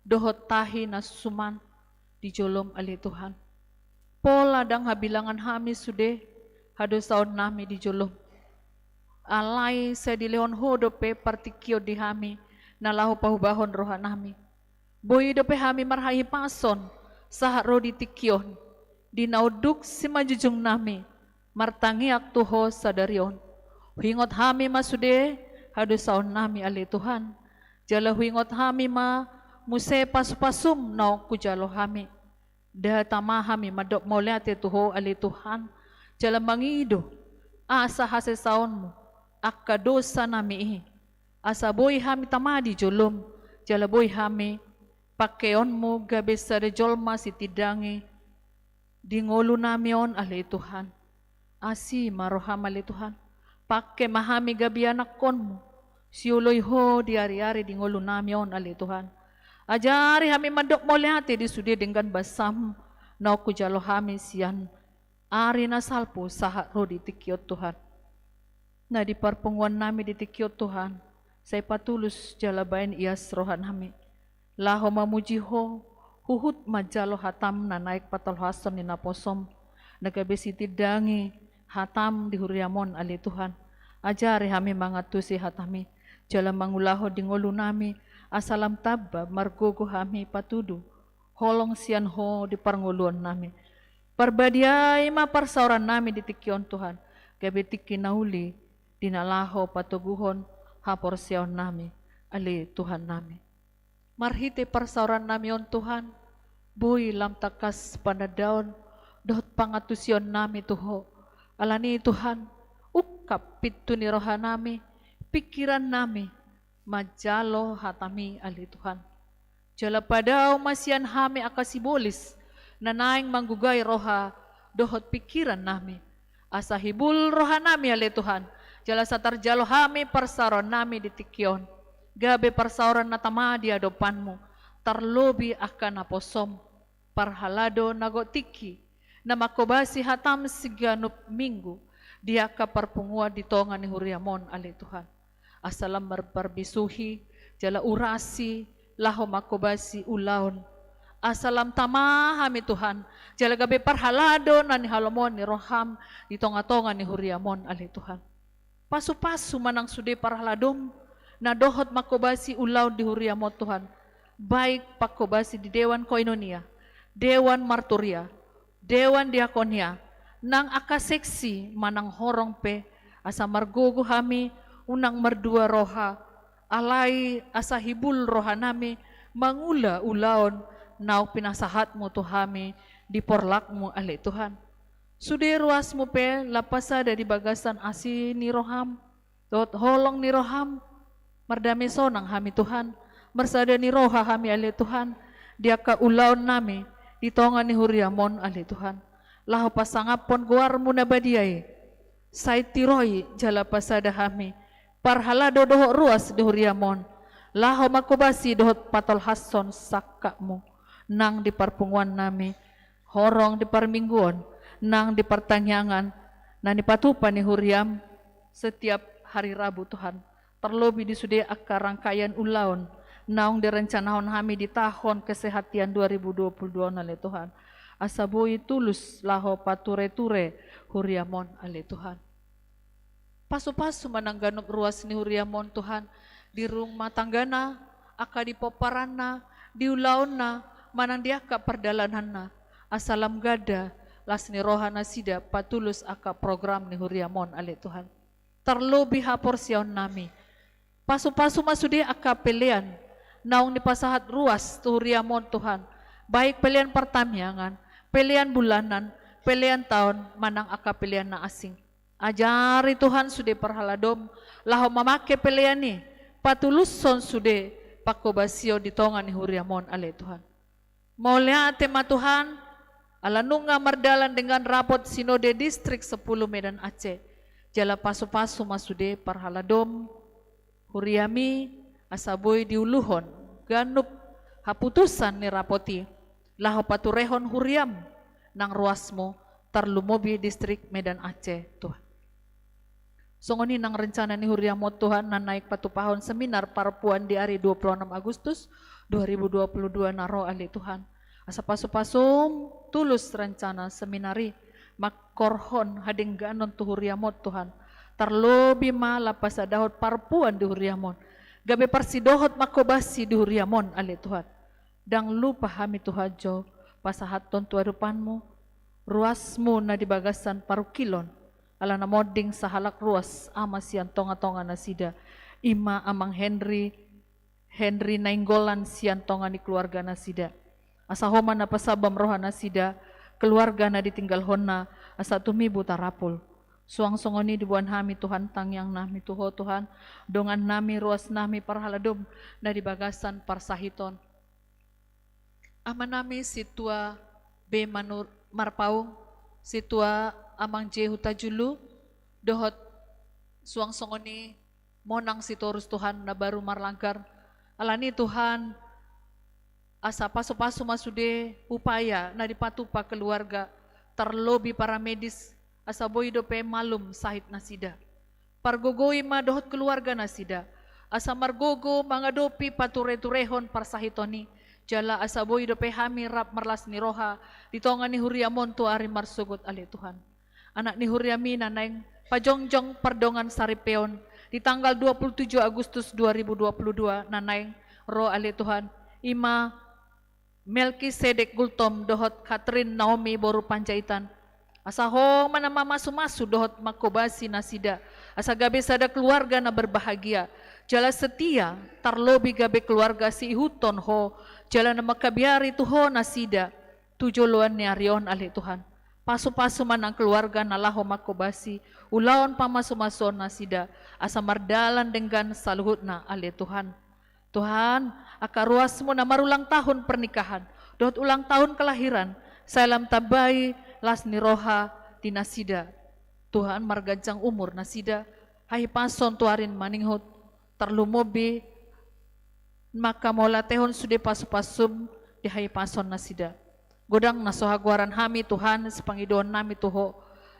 dohot tahi na suman di joloM, ale Tuhan. Pola ndang habilangan hami sude hadosaonnami di joloM. Alai sai dilehon Ho dope partingkion di hami, na laho pahubahon rohanami. Boi dope hami marhahipason, sahat ro di tingki on, di na unduk simanjujungnami, martangiang tu Ho sadari on. Huingot hami ma sude hadosaonnami, ale Tuhan. Jala huingot hami ma muse pasupasuM naung hujalo hami. Nda tama hami mandok mauliate tu Ho, ale Tuhan, jala mangido asa hasesaonMu angka dosanami i, asa boi hami tama di joloM, jala boi hami pangkeonMu gabe sada jolma sitindangi di ngolunami on, ale Tuhan. Asi ma rohaM, ale Tuhan. Pangke ma hami gabe anakkonMu, sioloi Ho di ari-ari di ngolunami on, ale Tuhan. Ajari hami mandok mauliate di sude denggan basaM naung hujalo hami sian ari na salpu sahat ro di tingki on, Tuhan. Na di parpunguannami di tingki on, Tuhan, sai patulus jala baen ias rohanami laho mamuji Ho, huhut manjalo hataM na naeng patolhason ni naposoM, na gabe sitindangi hataM di huriaM on, ale Tuhan. Ajari hami mangantusi hataMi, jala mangulahon di ngolunami, asa lam tamba margogo hami patudu holong sian Ho di parngoluonnami. Parbadiai ma parsaorannami di tingki on, Tuhan, gabe tingki na uli di na laho patoguhon haporseaonnami, ale Tuhannami. Marhite parsaorannami on, Tuhan, Boi lam tangkas panandaon dohot pangantusion nami tu Ho. Alani i Tuhan, ungkap pintu ni roha nami, pingkiran nami, manjalo hatami ale Tuhan. Jala padao ma sian hami angka sibolis na naeng manggugai roha dohot pingkiran nami. Asa hibul roha nami ale Tuhan, jala asa tarjalo hami parsaoran nami di tingki on. Gabe parsaoran na tama di adopanmu, tarlobi angka naposom, parhalado na gok tingki, na mangkobasi hatam siganup minggu, di angka parpunguan di tonga ni huriam on ale Tuhan. Asa lam marparbisuhi, jala urasi, laho mangkobasi ulaon. Asa lam tama hami Tuhan, jala gabe parhalado na nihalomoan ni roham di tonga-tonga ni huriam on ale Tuhan. Pasu-pasu ma nang sude parhaladom, na dohot mangkobasi ulaon di huriam on Tuhan. Baik pangkobasi di dewan koinonia, dewan marturia, dewan diakonia, nang angka seksi manang horong pe, asa margogo hami, unang mardua roha, alai asa hibul roha nami, mangula ulaon, naung pinasahatmu tu hami, di porlakmu ale Tuhan. Sude ruasmu pe, lam pasada di bagasan asi ni roham, dohot holong ni roham, mardame sonang hami Tuhan, marsada ni roha hami ale Tuhan, di angka ulaon nami, di tonga ni huriam on ale Tuhan. Laho pasangaphon goarmu na badia i, sai tiroi jala pasada hami, parhalado dohot ruas di huriam on, laho mangkobasi dohot patolhashon sangkapmu, nang di parpunguan nami, horong di parmingguon, nang di partangiangan, na nipatupa ni huriam, setiap hari Rabu Tuhan. Tarlobi di sude angka rangkaian ulaon, naung direncanahon hami di tahun kesehatan dua ribu dua puluh dua on ale Tuhan. Asa boi tulus laho pature-ture huriam on ale Tuhan. Pasu-pasu ma nang ganup ruas ni huriam on Tuhan, di rumah tanggana, angka di pomparanna, di ulaonna, manang di angka pardalananna, asa lam ganda, las ni roha nasida, patulus angka program ni huriam on ale Tuhan. Tarlobi haporseaon nami. Pasu-pasu ma sude angka pelean, naung nipasahat ruas tu huriam on Tuhan, baik pelean partangiangan, pelean bulanan, pelean taon, manang angka pelean na asing. Ajari Tuhan sude parhaladom, laho mamake pelean i, patulushon sude pangkobasion di tonga ni huriam on ale Tuhan. Mauliate ma Tuhan, ala nunga mardalan dengan rapot Sinode Distrik sepuluh Medan Aceh, jala pasu-pasu ma sude parhaladom, huriam i asa boi diuluhon, ganup haputusan ni rapot i, laho paturehon huriam, nang ruasmu, tarlumobi Distrik Medan Aceh, Tuhan. Songon i nang rencana ni huriam on Tuhan, na naeng patupahon seminar parpuan di ari dua puluh enam Agustus dua ribu dua puluh dua na ro ale Tuhan. Asa pasu-pasum tulus rencana seminar i, mangkorhon hadengganon tu huriam on Tuhan. Tarlobi ma lam pasadahon parpuan di huriam on. Gabe parsidohot mangkobasi di huriam on ale Tuhan. Ndang lupa hami Tuhan jo, pasahathon tu adopanmu, ruasmu na di bagasan parungkilon, ala na monding sahalak ruas ama sian tonga-tonga nasida, ima Amang Henry, Henry Nainggolan sian tonga ni keluarga nasida. Asa Ho ma na pasabam roha nasida, keluarga na ditinggalhonna, asa tumibu tarapul. Suang songon i diboan hami Tuhan tangiang nami tu Ho Tuhan, dongan nami ruas nami parhaladom, na di bagasan parsahiton. Ama nami Sintua B Manur-, Marpaung, Sintua Amang J Hutajulu, dohot suang songon i Monang Sitorus Tuhan na baru marlanggar. Alani Tuhan, asa pasu-pasu ma sude upaya na dipatupa keluarga, tarlobi paramedis, asa boi dope malum sahit nasida. Pargogoi ma dohot keluarga nasida, asa margogo mangadopi pature-turehon parsahiton i, jala asa boi dope hami rap marlas ni roha, di tonga ni huriam on tu ari marsogot ale Tuhan. Anak ni huriam i na naeng pajongjong pardongan saripeon, di tanggal dua puluh tujuh Agustus dua ribu dua puluh dua na naeng ro ale Tuhan, ima Melkisedek Gultom dohot Catherine Naomi boru Panjaitan. Asa Ho ma na mamasu-masu dohot mangkobasi nasida. Asa gabe sada keluarga na berbahagia. jala setia, tarlobi gabe keluarga siihuthon Ho, jala na mangkabiari tu Ho nasida tu joloan ni ari on, ale Tuhan. Pasupasu ma nang keluarga na laho manghobasi ulaon pamasumasuon nasida, asa mardalan denggan saluhutna, ale Tuhan. Tuhan, angka ruasmu na marulang tahun pernikahan dohot ulang tahun kelahiran, sai lam tambai las ni roha di nasida. Tuhan, marganjang umur nasida, hahipason tu ari na manihut, tarlumobi manghamauliatehon sude pasupasum di hahipason nasida. Godang na so hagoaran hami, Tuhan, sipangidoan nami tu Ho.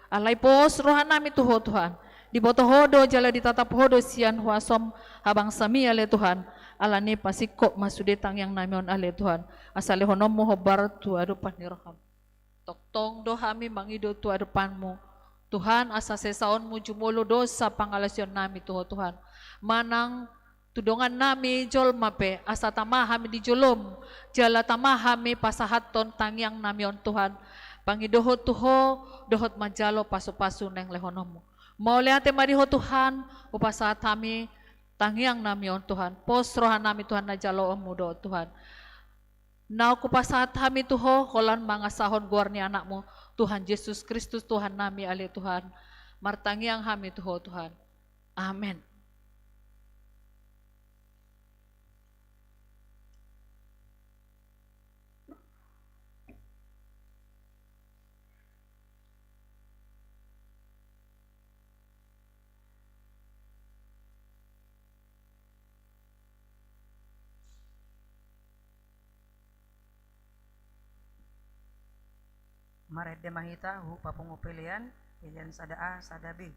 Alai pos roha nami tu Ho, Tuhan. Diboto Ho do jala ditatap Ho do sian huasom habangsami, ale Tuhan. Alani i pasingkop ma sude tangiang nami on, ale Tuhan. Asa lehononmu hombar tu adopan ni roham. Tongtong do hami mangido tu adopanmu, Tuhan, asa sesaonmu jumolo dosa pangalaosion nami tu Ho, Tuhan. Manang tu dongan nami jolma pe, asa tama hami di jolom, jala tama hami pasahathon tangiang nami on, Tuhan. Pangidohon tu Ho, dohot manjalo pasupasu naeng lehononmu. Mauliate ma di Ho, Tuhan, hupasahat hami tangiang nami on, Tuhan. Pos roha nami, Tuhan, na jaloonmu do, Tuhan. Naung hupasahat hami tu Ho, holan mangasahon goar ni Anakmu, Tuhan Jesus Kristus, Tuhan nami, ale Tuhan. Martangiang hami tu Ho, Tuhan. Amen. Marende ma hita hu papungu pelean, pelean sada A, sada B.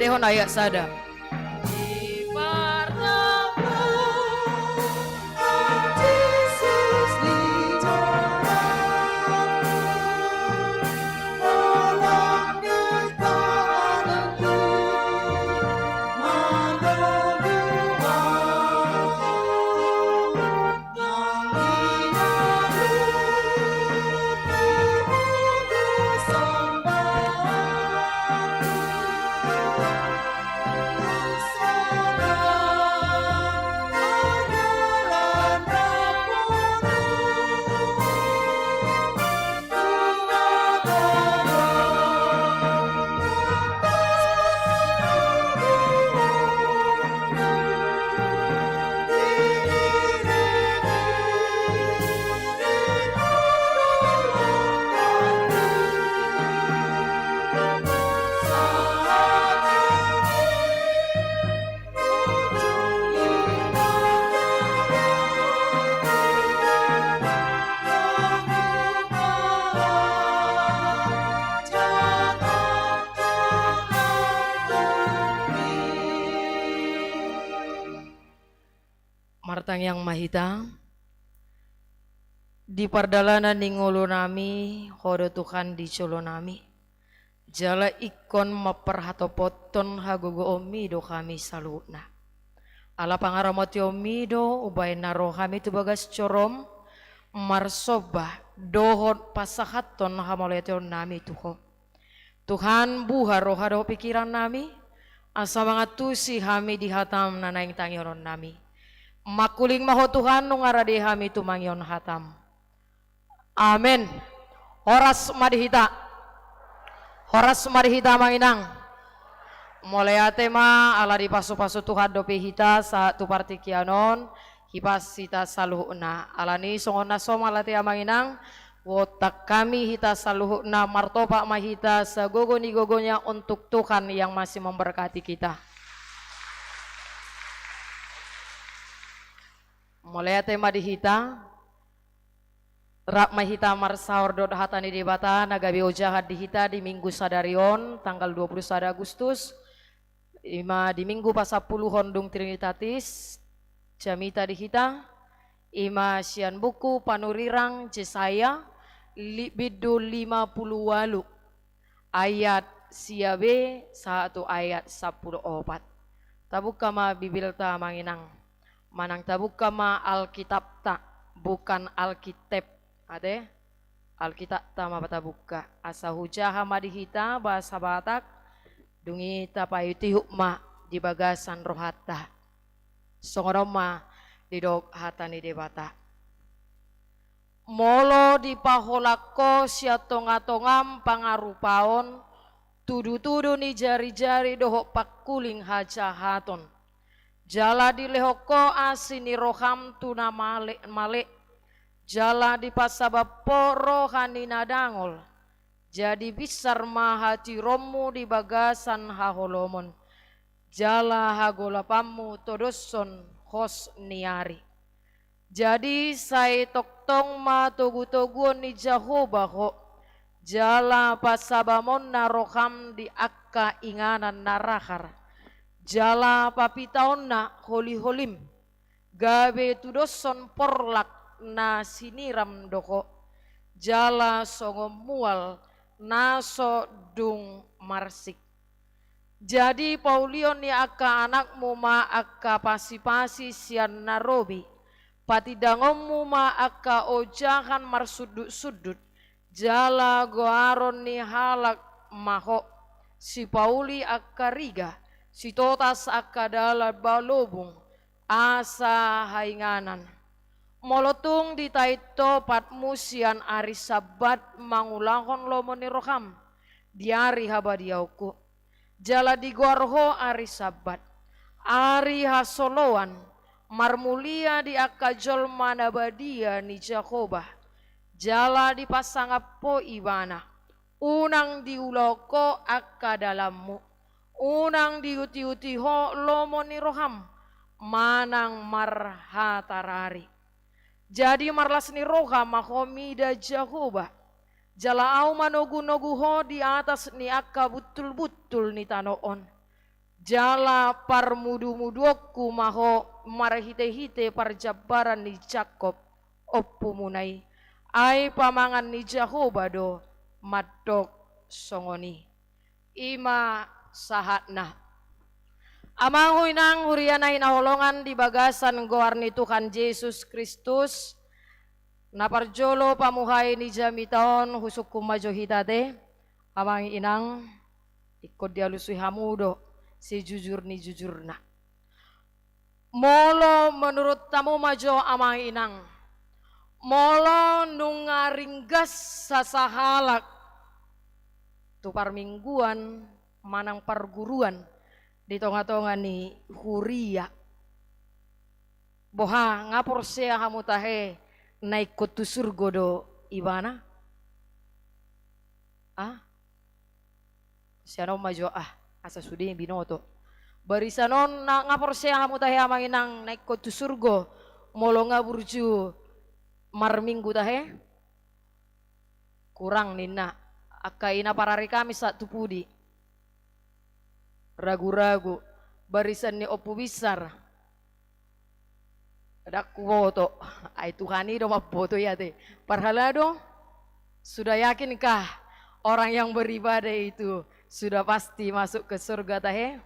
Dengke ayat sada. Martangiang ma hita. Di pardalanan ni ngolunami, Ho do Tuhan di jolonami. Jala ingkon mamparhatopothon hagogoonmi do hami saluhutna. Ala pangaramotionmi do umbahen na ro hami tu bagas joroM, marsomba dohot pasahathon hamauliateonnami tu Ho. Tuhan, buha roha dohot pingkirannami, asa mangantusi hami di hataM na naeng tangihononnami. Mangkuling ma Ho Tuhan, nunga rade hami tumangihon hataM. Amen. Horas ma di hita. Horas ma di hita, amang inang. Mauliate ma, ala dipasupasu Tuhan dope hita sahat tu partingkian on, hipas hita saluhutna. Alani songon na somal ate, amang inang, huontak hami hita saluhutna, martopak ma hita sagogo ni gogonya untuk Tuhan yang masih memberkati kita. Mauliate ma di hita. Rap ma hita marsaor dohot hata ni Debata na gabe ojahan di hita di Minggu sadari on, tanggal dua puluh sada Agustus, ima di Minggu pasampuluhon dung Trinitatis. Jamita di hita, ima sian buku Panurirang Jesaya, li-, bindu lima puluh ualu, ayat sia be sahat tu ayat sampulu opat. Tabuka ma Bibelta, amang inang. Manang tabuka ma Alkitabta, bukan Alkitab, ate? Alkitabta ma tabuka. Asa hujaha ma di hita bahasa Batak, dung i tapaihutihut ma di bagasan rohanta. Songon on ma didok hata ni Debata. Molo dipaholang ho sian tongatongam pangarupaon, tudutudu ni jarijari dohot pangkuling hajahaton, jala dilehon ho asi ni roham tu na malekmalek, jala dipasabam ho roha ni na dangol, jadi binsar ma hatiuronmu di bagasan haholomon, jala hagolapanmu todoshon hos ni ari. Jadi sai tongtong ma togutoguon ni Jahowa ho, jala pasabamonna roham di angka inganan na rahar, jala papitaonna holiholim, gabe tudoshon porlak na siniram do ho, jala songon mual na so dung marsik. Jadi paulion ni angka anakmu ma angka pasipasi sian na robi, patindangonmu ma angka ojahan marsundutsundut, jala goaron ni halak ma ho, sipauli angka riga, sitotas angka dalan balobung, asa hainganan. Molo tung ditait ho patmu sian ari Sabbat mangulahon lomo ni roham di ari habadiaonku, jala digoar ho ari Sabbat, ari hasoloan, marmulia di angka jolma na badia ni Jahowa, jala dipasangap ho Ibana. Unang diulahon ho angka dalanmu, unang diutiuti ho lomo ni roham, manang marhatarari. Jadi marlas ni roha ma ho mida Jahowa, jala ahu manogunogu ho di atas ni angka buntulbuntul ni tano on. Jala parmudumuduonku ma ho marhitehite parjambaran ni Jakob, ompumuna i. Ai pamangan ni Jahowa do mandok songon i. I ma sahatna. Amang inang huria na hinaholongan di bagasan goar ni Tuhan Jesus Kristus, na parjolo pamuhai ni jamita on husungkun ma jo hita ate, amang inang, ingkon dialusi hamu do sejujur ni jujurna. Molo menurut hamu ma jo amang inang, molo nunga ringgas sasahalak tu parmingguan manang parguruan di tongatonga ni huria, boha, nga porsea hamu tahe na ingkon tu surgo do ibana? Ah? Sian on ma jo, ah, asa sude binoto. Barisan on na nga porsea hamu tahe amang inang na ingkon tu surgo molo nga burju marminggu tahe? Kurang ninna, angka i na parari Kamis sahat tu pudi. Ragu-ragu, barisan ni Ompu Binsar. Ndang huboto, ai Tuhan i do mamboto i ate. Parhalado, sudah yakinkah orang yang beribadah itu sudah pasti masuk ke surga tahe?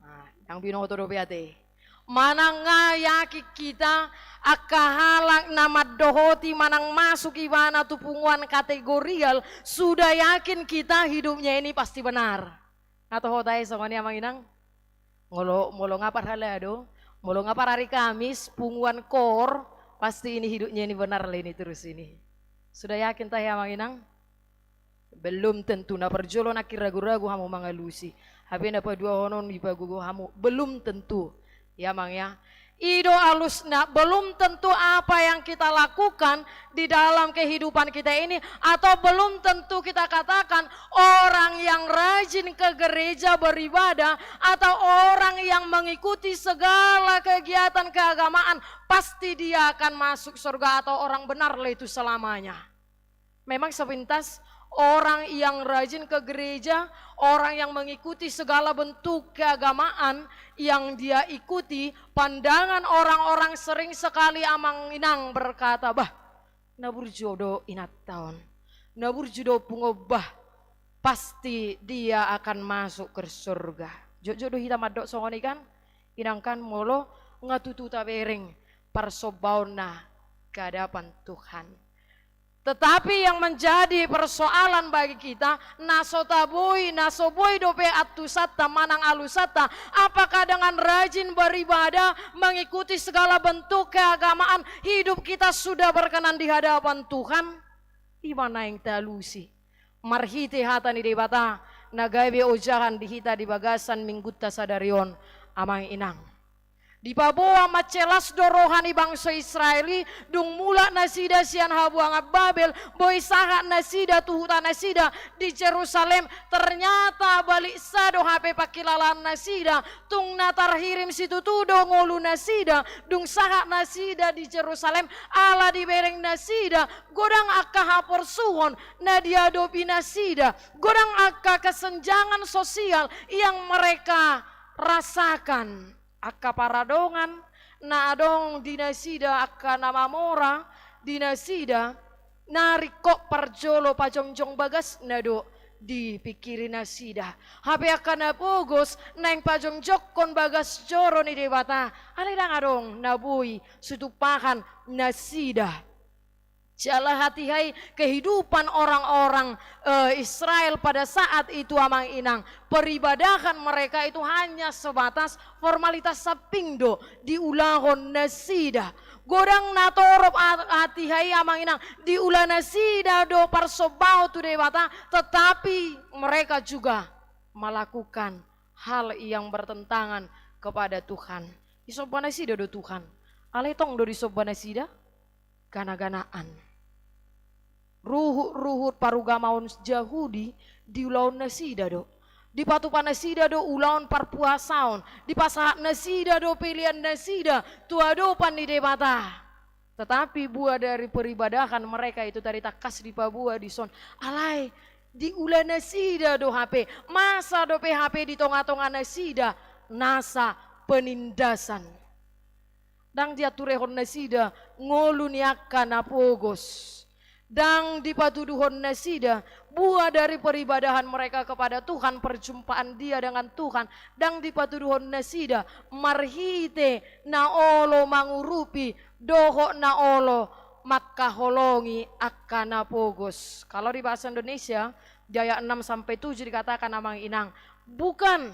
Ah, ndang binoto dope ate. Manang nga yakin hita, angka halak na mandohoti manang masuk ibana tu punguan kategorial, sudah yakin hita hidupnya ini pasti benar. Nga toho tahe songon i amang inang? Molo, molo nga parhalado, molo nga parari Kamis, punguan koor, pasti ini hidupnya ini benar lah ini terus ini. Sudah yakin tahe amang inang? Belum tentu, na parjolo nangkin ragu-ragu hamu mangalusi. Hape na paduahon on dipagogo hamu, belum tentu. Ya amang ya. I do alusna, belum tentu apa yang kita lakukan di dalam kehidupan kita ini, atau belum tentu kita katakan orang yang rajin ke gereja beribadah, atau orang yang mengikuti segala kegiatan keagamaan, pasti dia akan masuk surga atau orang benar lah itu selamanya. Memang sepintas orang yang rajin ke gereja, orang yang mengikuti segala bentuk keagamaan yang dia ikuti, pandangan orang-orang sering sekali amang inang berkata, "Bah, na burju do inanta on, na burju do punguan bah, pasti dia akan masuk ke surga." Jotjot do hita mandok songon i kan? Inang kan molo nga tutu tabereng parsombaonna ke hadapan Tuhan. Tetapi yang menjadi persoalan bagi kita, na so taboi, na so boi dope antusanta manang alusanta, apakah dengan rajin beribadah, mengikuti segala bentuk keagamaan, hidup kita sudah berkenan di hadapan Tuhan? I ma naeng talusi marhite hata ni Debata na gabe ojahan di hita di bagasan minggunta sadari on, amang inang. Dipaboa mansai las do roha ni bangso Israel i, dung mulak nasida sian habuangan Babel, boi sahat nasida tu huta nasida di Jerusalem. Ternyata baliksa do hape pangkilalaan nasida, tung na tarhirim situtu do ngolu nasida, dung sahat nasida di Jerusalem, ala dibereng nasida godang angka haporsuhon na diadopi nasida, godang angka kesenjangan sosial yang mereka rasakan. Angka paradongan na adong di nasida, angka na mamora di nasida, na ringkot parjolo pajongjong bagasna do dipingkiri nasida. Hape angka na pogos naeng pajongjongkon bagas joro ni Debata, alai ndang adong na boi situmpahan nasida. Jala hatiha i kehidupan orang-orang, eh, Israel pada saat itu, amang inang, peribadahan mereka itu hanya sebatas formalitas samping do diulahon nasida. Godang na torop a-, hatiha i, amang inang, diula nasida do parsombaon tu Debata, tetapi mereka juga melakukan hal yang bertentangan kepada Tuhan. Disomba nasida do Tuhan, alai tong do disomba nasida? Gana-ganaan. Ruhut-ruhut parugamaon Jahudi diulahon nasida do. Dipatupa nasida do ulaon parpuasaon. Dipasahat nasida do pelean nasida tu adopan ni Debata. Tetapi buah dari peribadahan mereka itu tadi tangkas dipaboa dison. Alai Diula nasida do hape, masa dope hape di tonga-tonga nasida nasa penindasan. Ndang dianturehon nasida ngolu ni angka na pogos. Ndang dipatuduhon nasida buah dari peribadahan mereka kepada Tuhan, perjumpaan dia dengan Tuhan. Ndang dipatuduhon nasida marhite na olo mangurupi dohot na olo mangkaholongi angka na pogos. Kalau di bahasa Indonesia, di ayat enam sampai tujuh dikatakan, Amang Inang, bukan,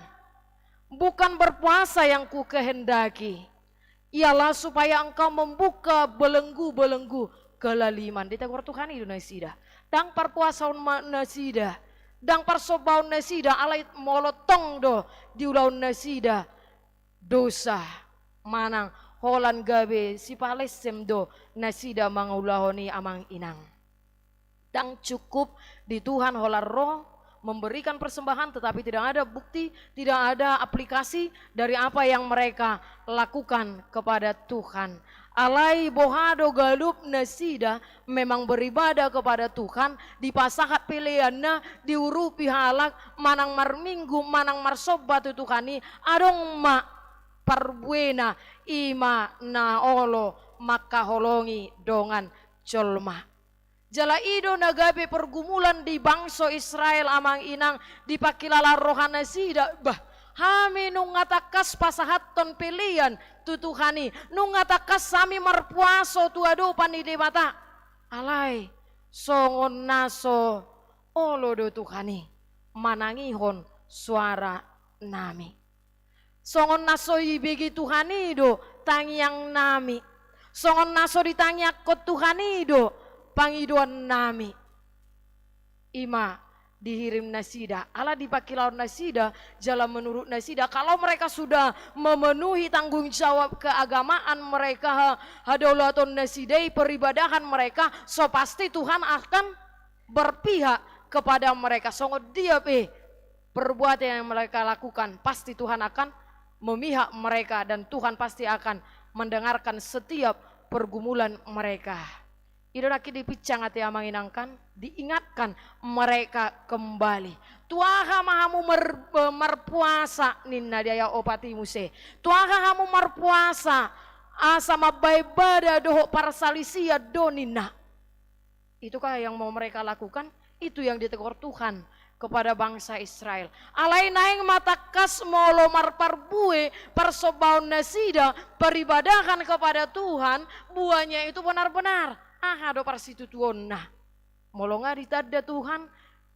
bukan berpuasa yang kukehendaki, ialah supaya engkau membuka belenggu-belenggu kelaliman. Ditegor Tuhan i do nasida. Ndang parpuasaon ma-, nasida, ndang parsombaon nasida, alai molo tong do diulaon nasida dosa manang holan gabe sipalessem do nasida mangulahon i, Amang Inang. Ndang cukup di Tuhan holan ro memberikan persembahan, tetapi tidak ada bukti, tidak ada aplikasi dari apa yang mereka lakukan kepada Tuhan. Alai boha do, ganup nasida memang beribadah kepada Tuhan, dipasahat peleanna, diurupi halak, manang marminggu, manang marsomba tu Tuhan i, adong ma parbuena, i ma na olo mangkaholongi dongan jolma. Jala i do na gabe pergumulan di bangso Israel, Amang Inang, di pangkilalaan roha nasida, bah, hami nunga tangkas pasahathon pelean tu Tuhan i, nunga tangkas hami marpuaso tu adopan ni Debata. Alai songon na so olo do Tuhan i manangihon soara nami. Songon na so ibege Tuhan i do tangiang nami. Songon na so ditangiangkon Tuhan i do pangidoan nami. I ma dihirim nasida, ala di pangkilalaan nasida, jala menurut nasida, kalau mereka sudah memenuhi tanggung jawab keagamaan mereka, ha-, hadaulaton nasida i, peribadahan mereka, so pasti Tuhan akan berpihak kepada mereka. Songon dia pe perbuatan yang mereka lakukan, pasti Tuhan akan memihak mereka dan Tuhan pasti akan mendengarkan setiap pergumulan mereka. I do nangkin dipinsang ate, Amang Inang, kan, diingatkan mereka kembali. Tu aha ma hamu mer-, marpuasa, ninna di ayat opat i muse. Tu aha hamu marpuasa, asa mambahen bada dohot parsalisian do, ninna. Itukah yang mau mereka lakukan? Itu yang ditegur Tuhan kepada bangsa Israel. Alai naeng ma tangkas molo marparbue parsombaon nasida, peribadahan kepada Tuhan, buahnya itu benar-benar. Aha do parsitutuonna? Molo nga ditanda Tuhan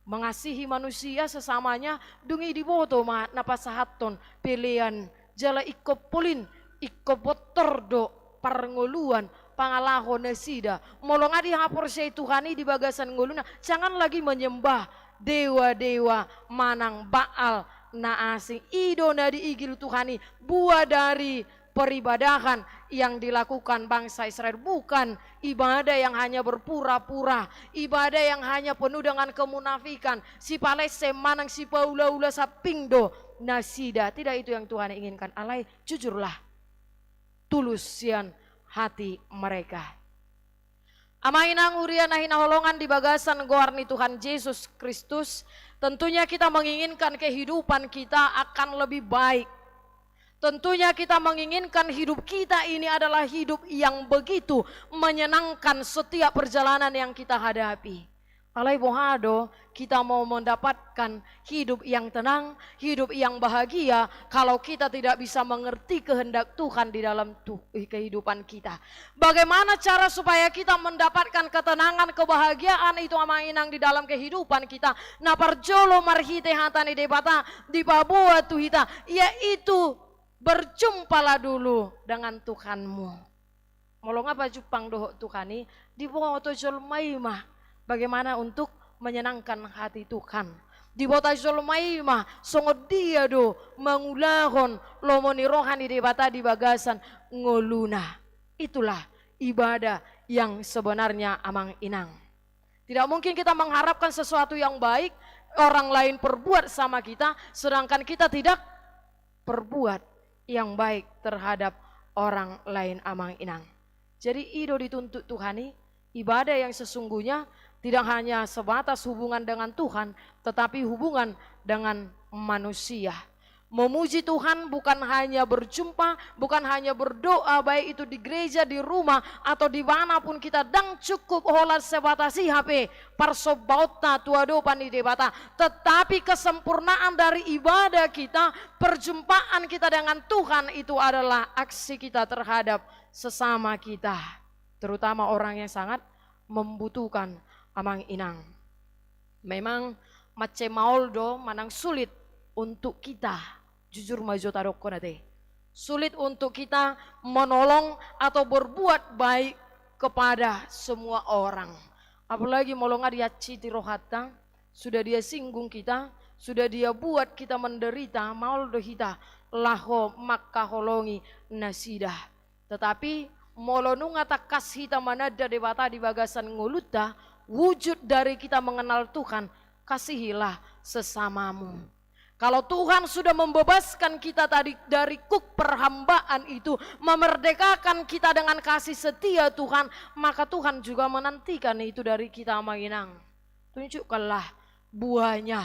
mengasihi manusia sesamanya, dung i diboto ma na pasahathon pelean, jala ingkon polin, ingkon bontor do parngoluan pangalaho nasida. Molo nga dihaporseai Tuhan i di bagasan ngoluna, jangan lagi menyembah dewa-dewa manang Baal na asing. I do na diigil Tuhan i, buah dari peribadahan yang dilakukan bangsa Israel, bukan ibadah yang hanya berpura-pura, ibadah yang hanya penuh dengan kemunafikan, sipalessem manang sipaula-ula samping do nasida. Tidak itu yang Tuhan inginkan. Alai jujurlah, tulus sian hati mereka. Amang Inang huria na hinaholongan di bagasan goar ni Tuhan Jesus Kristus, tentunya kita menginginkan kehidupan kita akan lebih baik. Tentunya kita menginginkan hidup kita ini adalah hidup yang begitu menyenangkan setiap perjalanan yang kita hadapi. Alai boha do kita mau mendapatkan hidup yang tenang, hidup yang bahagia, kalau kita tidak bisa mengerti kehendak Tuhan di dalam tu-, kehidupan kita? Bagaimana cara supaya kita mendapatkan ketenangan, kebahagiaan itu, Amang Inang, di dalam kehidupan kita? Na parjolo, marhite hata ni Debata dipaboa tu hita, yaitu berjumpalah dulu dengan Tuhanmu. Molo nga pajumpang dohot Tuhan i, diboto jolma i ma bagaimana untuk menyenangkan hati Tuhan. Diboto jolma i ma songon dia do mangulahon lomo ni roha ni Debata di bagasan ngoluna. Itulah ibadah yang sebenarnya, Amang Inang. Tidak mungkin kita mengharapkan sesuatu yang baik, orang lain perbuat sama kita, sedangkan kita tidak perbuat yang baik terhadap orang lain, Amang Inang. Jadi, i do dituntut Tuhan i, ibadah yang sesungguhnya Tidak hanya sebatas hubungan dengan Tuhan, tetapi hubungan dengan manusia. Memuji Tuhan bukan hanya berjumpa, bukan hanya berdoa, baik itu di gereja, di rumah, atau di mana pun kita, ndang cukup holan sebatas i hape parsombaonta tu adopan ni Debata. Tetapi kesempurnaan dari ibadah kita, perjumpaan kita dengan Tuhan itu adalah aksi kita terhadap sesama kita, terutama orang yang sangat membutuhkan, amang inang. Memang mansai maol do manang sulit untuk kita, jujur ma jo tadokkon ate, sulit untuk kita menolong atau berbuat baik kepada semua orang. Apalagi molo nga diansiti rohanta, sudah dia singgung kita, sudah dia buat kita menderita, maol do hita laho mangkaholongi nasida. Tetapi molo nunga tangkas hita mananda Debata di bagasan ngolunta, wujud dari kita mengenal Tuhan, kasihilah sesamamu. Kalau Tuhan sudah membebaskan kita tadi dari kuk perhambaan itu, memerdekakan kita dengan kasih setia Tuhan, maka Tuhan juga menantikan itu dari kita, amang inang. Tunjukkanlah buahnya,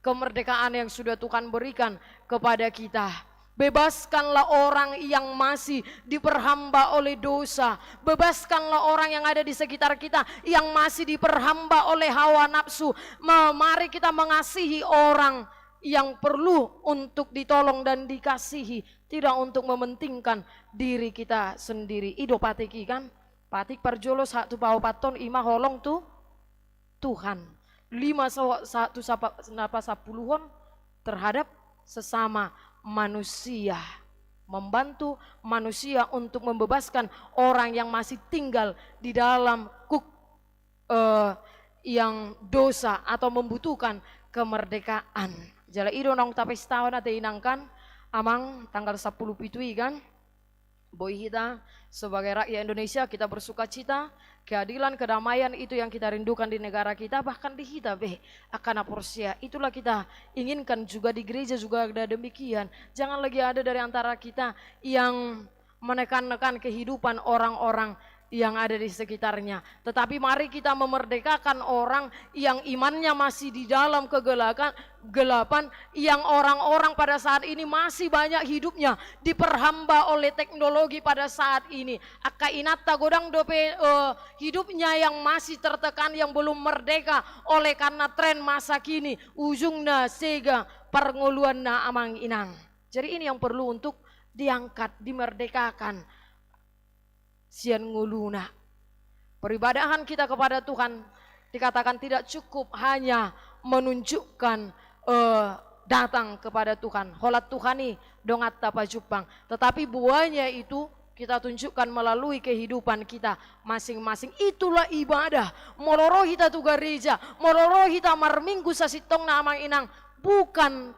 kemerdekaan yang sudah Tuhan berikan kepada kita. Bebaskanlah orang yang masih diperhamba oleh dosa. Bebaskanlah orang yang ada di sekitar kita yang masih diperhamba oleh hawa nafsu. Ma-, mari kita mengasihi orang yang perlu untuk ditolong dan dikasihi, tidak untuk mementingkan diri kita sendiri. I do patik i kan? Patik parjolo sahat tu paopathon, i ma holong tu Tuhan. Lima so-, sa-, tu sapa-, na pasampuluhon terhadap sesama manusia. Membantu manusia untuk membebaskan orang yang masih tinggal di dalam kuk, eh, yang dosa atau membutuhkan kemerdekaan. Jala i do naung tapestahon ate inang kan, amang, tanggal sampulu pitu i kan. Boi hita sebagai rakyat Indonesia, kita bersukacita, keadilan, kedamaian itu yang kita rindukan di negara kita, bahkan di hita be, angka na porsea. Itulah kita inginkan juga di gereja juga ada demikian. Jangan lagi ada dari antara kita yang menekan-nekan kehidupan orang-orang yang ada di sekitarnya. Tetapi mari kita memerdekakan orang yang imannya masih di dalam kegelakan-, gelapan, yang orang-orang pada saat ini masih banyak hidupnya diperhamba oleh teknologi pada saat ini. Angka inanta godang dope, eh, hidupnya yang masih tertekan, yang belum merdeka oleh karena tren masa kini, ujungna sega parngoluanna, amang inang. Jadi ini yang perlu untuk diangkat, dimerdekakan sian ngoluna. Peribadahan kita kepada Tuhan dikatakan tidak cukup hanya menunjukkan, eh, datang kepada Tuhan. Holan Tuhan i donganta pajumpang. Tetapi buahnya itu kita tunjukkan melalui kehidupan kita masing-masing. Itulah ibadah. Molo ro hita tu gareja, molo ro hita marminggu sasintongna, amang inang, bukan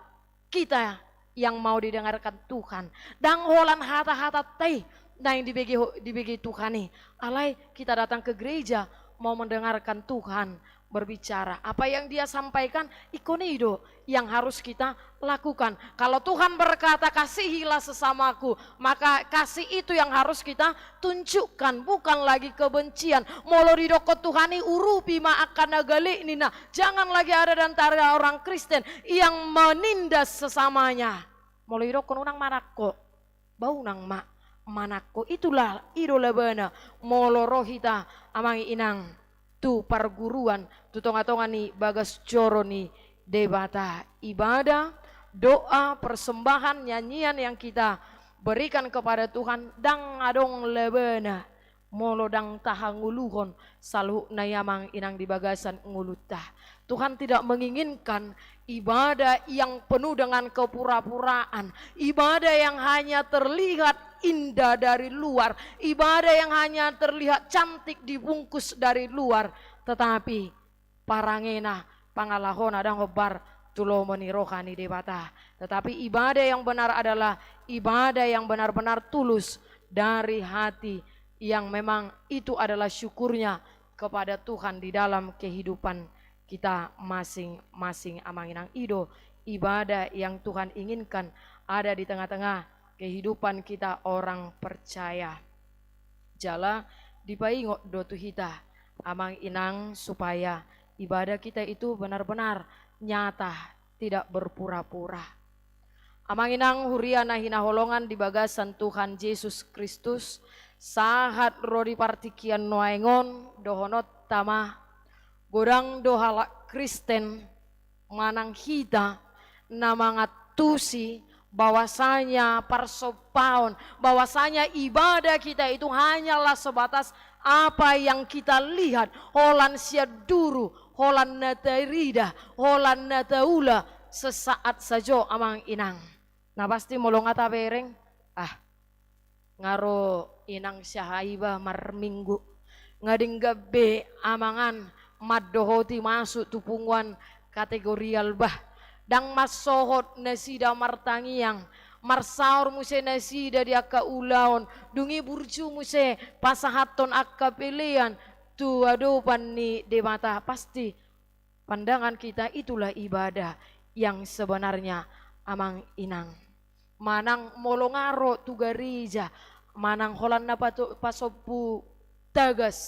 kita yang mau didengarkan Tuhan. Ndang holan hata-hatanta i naeng dibege ho-, dibege Tuhan i. Alai kita datang ke gereja mau mendengarkan Tuhan berbicara. Apa yang Dia sampaikan, ingkon i do yang harus kita lakukan. Kalau Tuhan berkata, "Kasihilah sesamaku," maka kasih itu yang harus kita tunjukkan, bukan lagi kebencian. Molo didokkon Tuhan i, urupi ma angka na gale ninna. Jangan lagi ada di antara orang Kristen yang menindas sesamanya. Molo didokkon unang manangko, ba unang ma manangko. Itulah, i do labana molo ro hita, amang inang, tu parguruan, tu tonga-tonga ni bagas joro ni Debata. Ibadah, doa, persembahan, nyanyian yang kita berikan kepada Tuhan, ndang adong labana molo ndang tahangoluhon saluhutna i, amang inang, di bagasan ngolunta. Tuhan tidak menginginkan ibadah yang penuh dengan kepura-puraan, ibadah yang hanya terlihat indah dari luar, ibadah yang hanya terlihat cantik dibungkus dari luar, tetapi parangena, pangalahona ndang hombar tu lomo ni roha ni Debata. Tetapi ibadah yang benar adalah ibadah yang benar-benar tulus dari hati, yang memang itu adalah syukurnya kepada Tuhan di dalam kehidupan kita masing-masing, amang inang. I do ibadah yang Tuhan inginkan ada di tengah-tengah kehidupan kita orang percaya. Jala dipaingot do tu hita Amang inang, supaya ibadah kita itu benar-benar nyata, tidak berpura-pura. Amang inang huria na hinaholongan di bagasan Tuhan Jesus Kristus, sahat ro di partingkian nuaeng on, dohononta ma, godang do halak Kristen manang hita na mangantusi bahwasanya parsompaon, bahwasanya ibadah kita itu hanyalah sebatas apa yang kita lihat, holan sian duru, holan na tarida, holan na taula, sesaat sajo amang inang. Na pasti molo nga tabereng, ah, nga ro inang si aha iba marminggu. Nga denggan be amangan mandohoti masuk tu punguan kategorial bah. Ndang mansohot nasida martangiang, marsaor muse nasida di angka ulaon, dung i burju muse pasahathon angka pelean tu adopan ni Debata. Pasti pandangan kita itulah ibadah yang sebenarnya, amang inang. Manang molo nga ro tu gareja, manang holan na pato-, pasombu tagas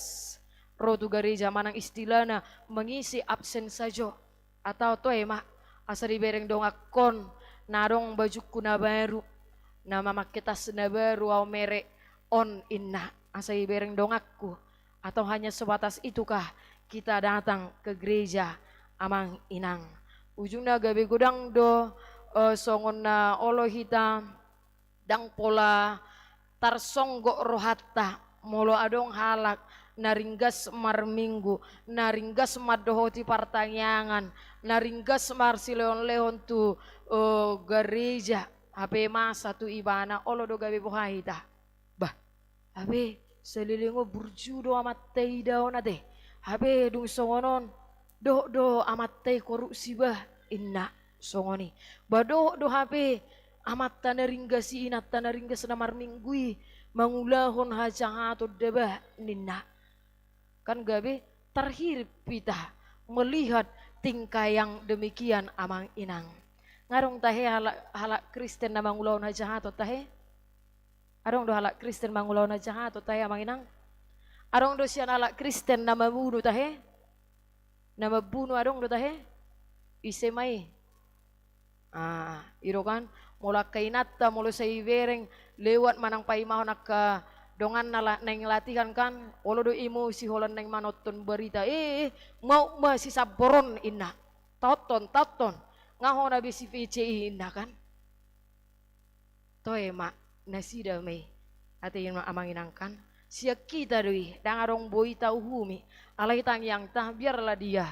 ro tu gareja, manang istilahna mengisi absen sajo. Atau toe ma, asa dibereng dongankon, na adong bajungku na baru, na mamangke tas na baru au merek on, inna, asa dibereng donganku. Atau hanya sebatas itukah kita datang ke gereja, amang inang? Ujungna gabe godang do, eh, songon na olo hita, ndang pola tarsonggop rohanta molo adong halak na ringgas marminggu, na ringgas mandohoti partangiangan, na ringgas marsilehon-lehon tu, eh, gareja, hape masa tu ibana, olo do gabe boha hita. Bah, hape saleleng on burju do amanta i daon ate. Hape dung songon on, dohot do amanta i korupsi bah, inna songon i. Bah, dohot do hape amanta na ringgas i, inanta na ringgas na marminggu i mangulahon hajahaton da bah, ninna. Kan gabe tarhirim hita melihat tingkah yang demikian, amang inang. Nga adong tahe halak, halak Kristen na mangulahon hajahaton tahe? Adong do halak Kristen mangulahon hajahaton tahe, amang inang? Adong do sian halak Kristen na mambunu tahe? Na mambunu adong do tahe? Ise ma i? Ah, i do kan, molo angka inanta molo sai ibereng lewat manang paimahon angka donganna la-, naeng latihan kan, olo do emosi holan naeng manonton barita, eh, eh, mau ma si Sambor on, inna. Taonton, taonton. Nga hona be si V C I, inna kan. Toe ma, nasida ma i. Ate i ma, amang inang kan. Sian hita do i, ndang adong boi tauhumi. Alai tangiangta, biarlah dia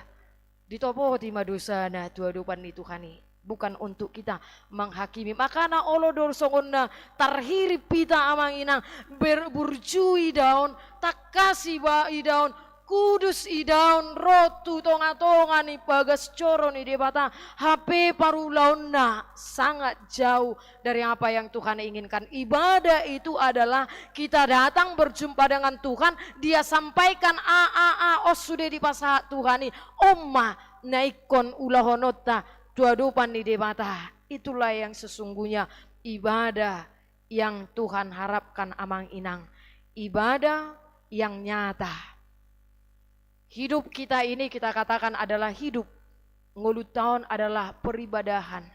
ditopoti ma dosana tu adopan ni Tuhan i. Bukan untuk kita menghakimi. Makana olo do songon na tarhirim hita, amang inang, ber-, burju idaon, tangkas iba-, idaon, kudus idaon, ro tu tonga-tonga ni bagas joro ni Debata, hape parulaonna sangat jauh dari apa yang Tuhan inginkan. Ibadah itu adalah kita datang berjumpa dengan Tuhan, Dia sampaikan A, A, A, on sude dipasahat Tuhan i, on ma na ingkon ulahononta tu adopan ni Debata. Itulah yang sesungguhnya ibadah yang Tuhan harapkan, amang inang. Ibadah yang nyata. Hidup kita ini kita katakan adalah hidup. Ngolunta on adalah peribadahan.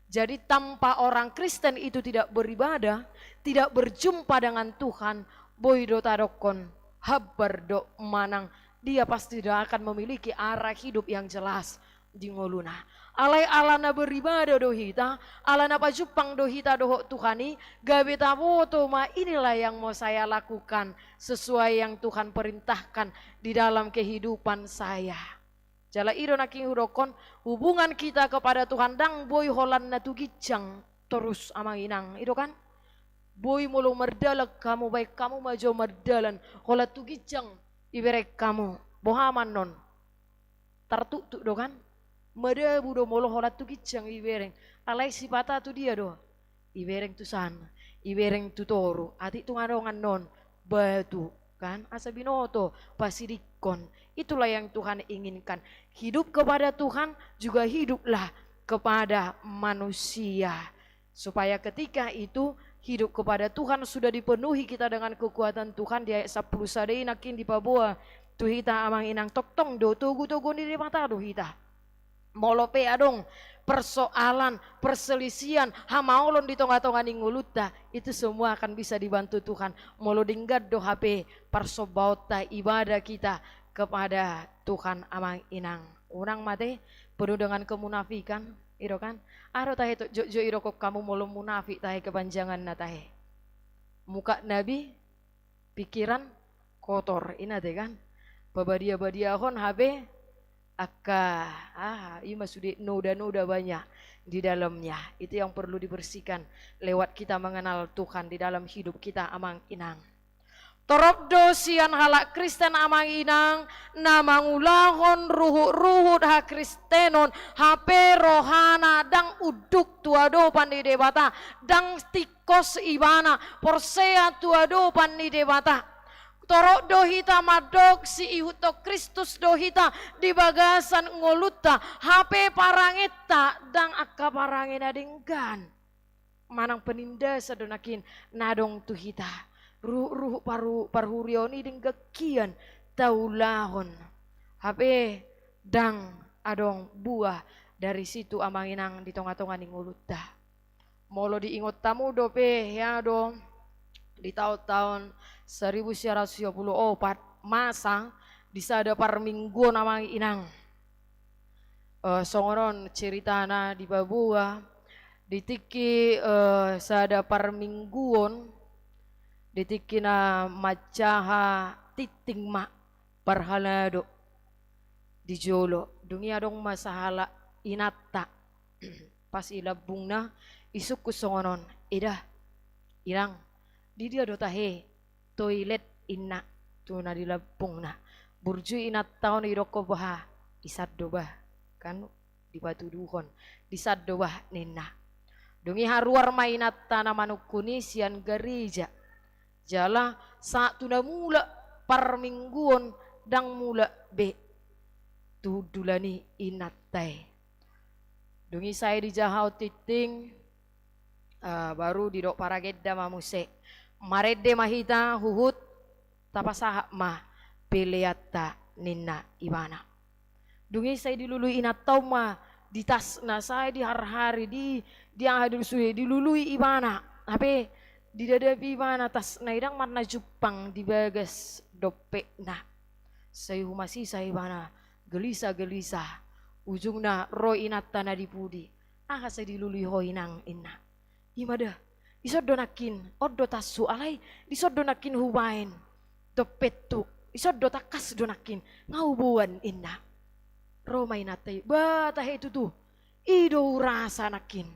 Jadi tanpa orang Kristen itu tidak beribadah, tidak berjumpa dengan Tuhan, boi do tadokkon hambar do manang dia pasti tidak akan memiliki arah hidup yang jelas di ngoluna. Alai ala na beribadah do hita, ala na pajumpang do hita dohot Tuhan i, gabe taboto ma, inilah yang mau saya lakukan sesuai yang Tuhan perintahkan di dalam kehidupan saya. Jala i do nangkin hudokkon, hubungan kita kepada Tuhan ndang boi holan na tu ginjang torus, amang inang, i do kan? Boi molo mardalan hamu, baen hamu ma jo mardalan holan tu ginjang ibereng hamu. Boha ma annon? Tartuktuk do kan? Madabu do molo holan tu ginjang ibereng. Alai sipata tu dia do ibereng? Tu san, ibereng tu toru. Atik tung adong annon batu kan, asa binoto, pasidingkon. Itulah yang Tuhan inginkan. Hidup kepada Tuhan, juga hiduplah kepada manusia. Supaya ketika itu hidup kepada Tuhan sudah dipenuhi kita dengan kekuatan Tuhan. Di ayat sampulu sada i nangkin dipaboa tu hita amang inang, tongtong do togu-togu ni Debata do hita. Molo pe adong persoalan, perselisihan, hamaolon di tonga-tonga ni ngolunta, itu semua akan bisa dibantu Tuhan. Molo denggan do hape parsombaonta, ibadah kita kepada Tuhan amang inang. Unang ma tahe penuh dengan kemunafikan, i do kan? Aha do tahe tu jotjot i do, hamu molo munafik tahe kepanjanganna tahe. Muka nabi, pikiran kotor, i na tahe kan? Pabadia-badiahon hape angka, ah, i ma sude noda-noda banyak di dalamnya. Itu yang perlu dibersihkan lewat kita mengenal Tuhan di dalam hidup kita amang inang. Torop do sian halak Kristen amang inang na mangulahon ruhut-ruhut hakristenon, hape rohana ndang unduk tu adopan ni Debata, ndang tingkos ibana, porsea tu adopan ni Debata. Torop do hita mandok siihuthon Kristus do hita di bagasan ngolunta, hape parangenta ndang angka parange na denggan. Manang penindasan do nangkin na adong tu hita. Ruhut-ruhut paru-, parhuriaon i denggan hian taulahon. Hape ndang adong buah dari situ amang inang di tonga-tonga ni ngolunta. Molo diingot hamu dope, hea do, di taon-taon seribu sia ratus sia pulu opat masa di sada parmingguon amang inang. Eh, songon on ceritana di Babua, di tingki, eh, sada parmingguon, di tingki na manjaha tinting ma parhalado di jolo. Dung i adong ma sahalak inanta. Pas i lambungna, isungkun songon on, "Eda, inang, di dia do tahe toilet?" inna tu na di lambungna. Burju inanta on, idokkon, "Bah, di san do bah." Kan dipatuduhon, "Di san do bah," ninna. Dung i haruar ma inanta na manungkun i sian gareja. Jala sahat tu na mulak parmingguon ndang mulak be tu hundulan i inanta i. Dung i sai dijahahon tinting, eh, baru didok paragenda ma muse, "Marende ma hita huhut tapasahat ma peleanta," ninna ibana. Dung i sai dilului inanta on ma di tasna, sai diharhari, di, di aha do sude, dilului ibana. Hape didadapi ibana tasna i ndang marna jumpang di bagas dompetna. Sai humasisa ibana, gelisah-gelisah. Ujungna ro inanta na di pudi. "Aha sai dilului ho, inang?" inna. "I ma da, dison do nangkin, on do tashu, alai dison do nangkin hubaen dompethu, dison do, tangkas do nangkin, nga huboan," inna. Ro ma inanta i, "Bah, tahe tutu, i do hurasa nangkin."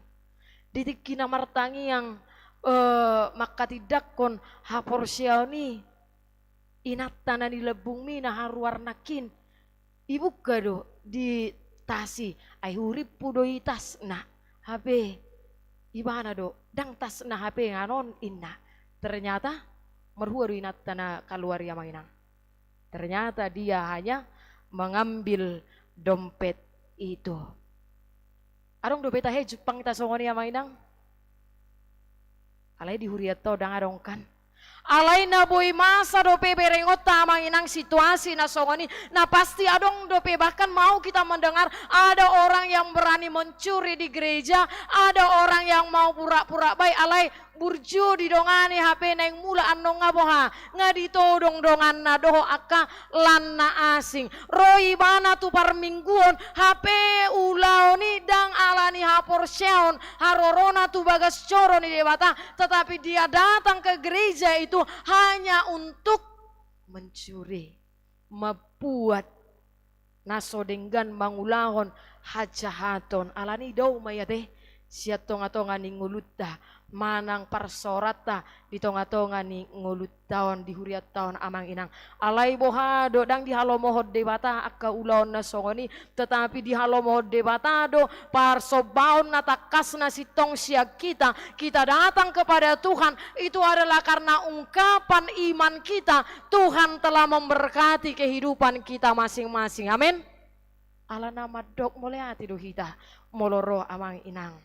Di tingki na martangiang, eh, mangkatindangkon haporseaon i, inanta na nilambungmi na haruar nangkin, ibungka do di tas i, ai hurimpu do i tasna. Hape ibana do, "Ndang tasna hape annon," inna. Ternyata marhua do inanta na kaluar i, amang inang? Ternyata dia hanya mengambil dompet itu. Adong dope tahe jumpang hita songon i, amang inang? Alai di hurianta on ndang adong kan? Alai na boi masa dope berengonta, amang inang, situasi na songon i, na pasti adong dope, bahkan mau kita mendengar ada orang yang berani mencuri di gereja, ada orang yang mau pura-pura baik, alai burju didongani hape naeng mulak annon nga boha, nga ditodong donganna dohot angka lan na asing. Ro ibana tu parmingguon, hape ulaon i ndang ala ni haporseaon, harorona tu bagas joro ni Debata, tetapi dia datang ke gereja itu hanya untuk mencuri, membuat na so denggan, mangulahon hajahaton. Alani i dao ma i ate sian tonga-tonga ni ngolunta, manang parsaoranta di tonga-tonga ni ngolunta on, di hurianta on, amang inang. Alai boha do, ndang dihalomohon Debata angka ulaon na songon i, tetapi dihalomohon Debata do parsombaon na tangkas na sintong sian hita. Kita datang kepada Tuhan, itu adalah karena ungkapan iman kita, Tuhan telah memberkati kehidupan kita masing-masing. Amin. Alana mandok mauliate do hita molo ro, amang inang.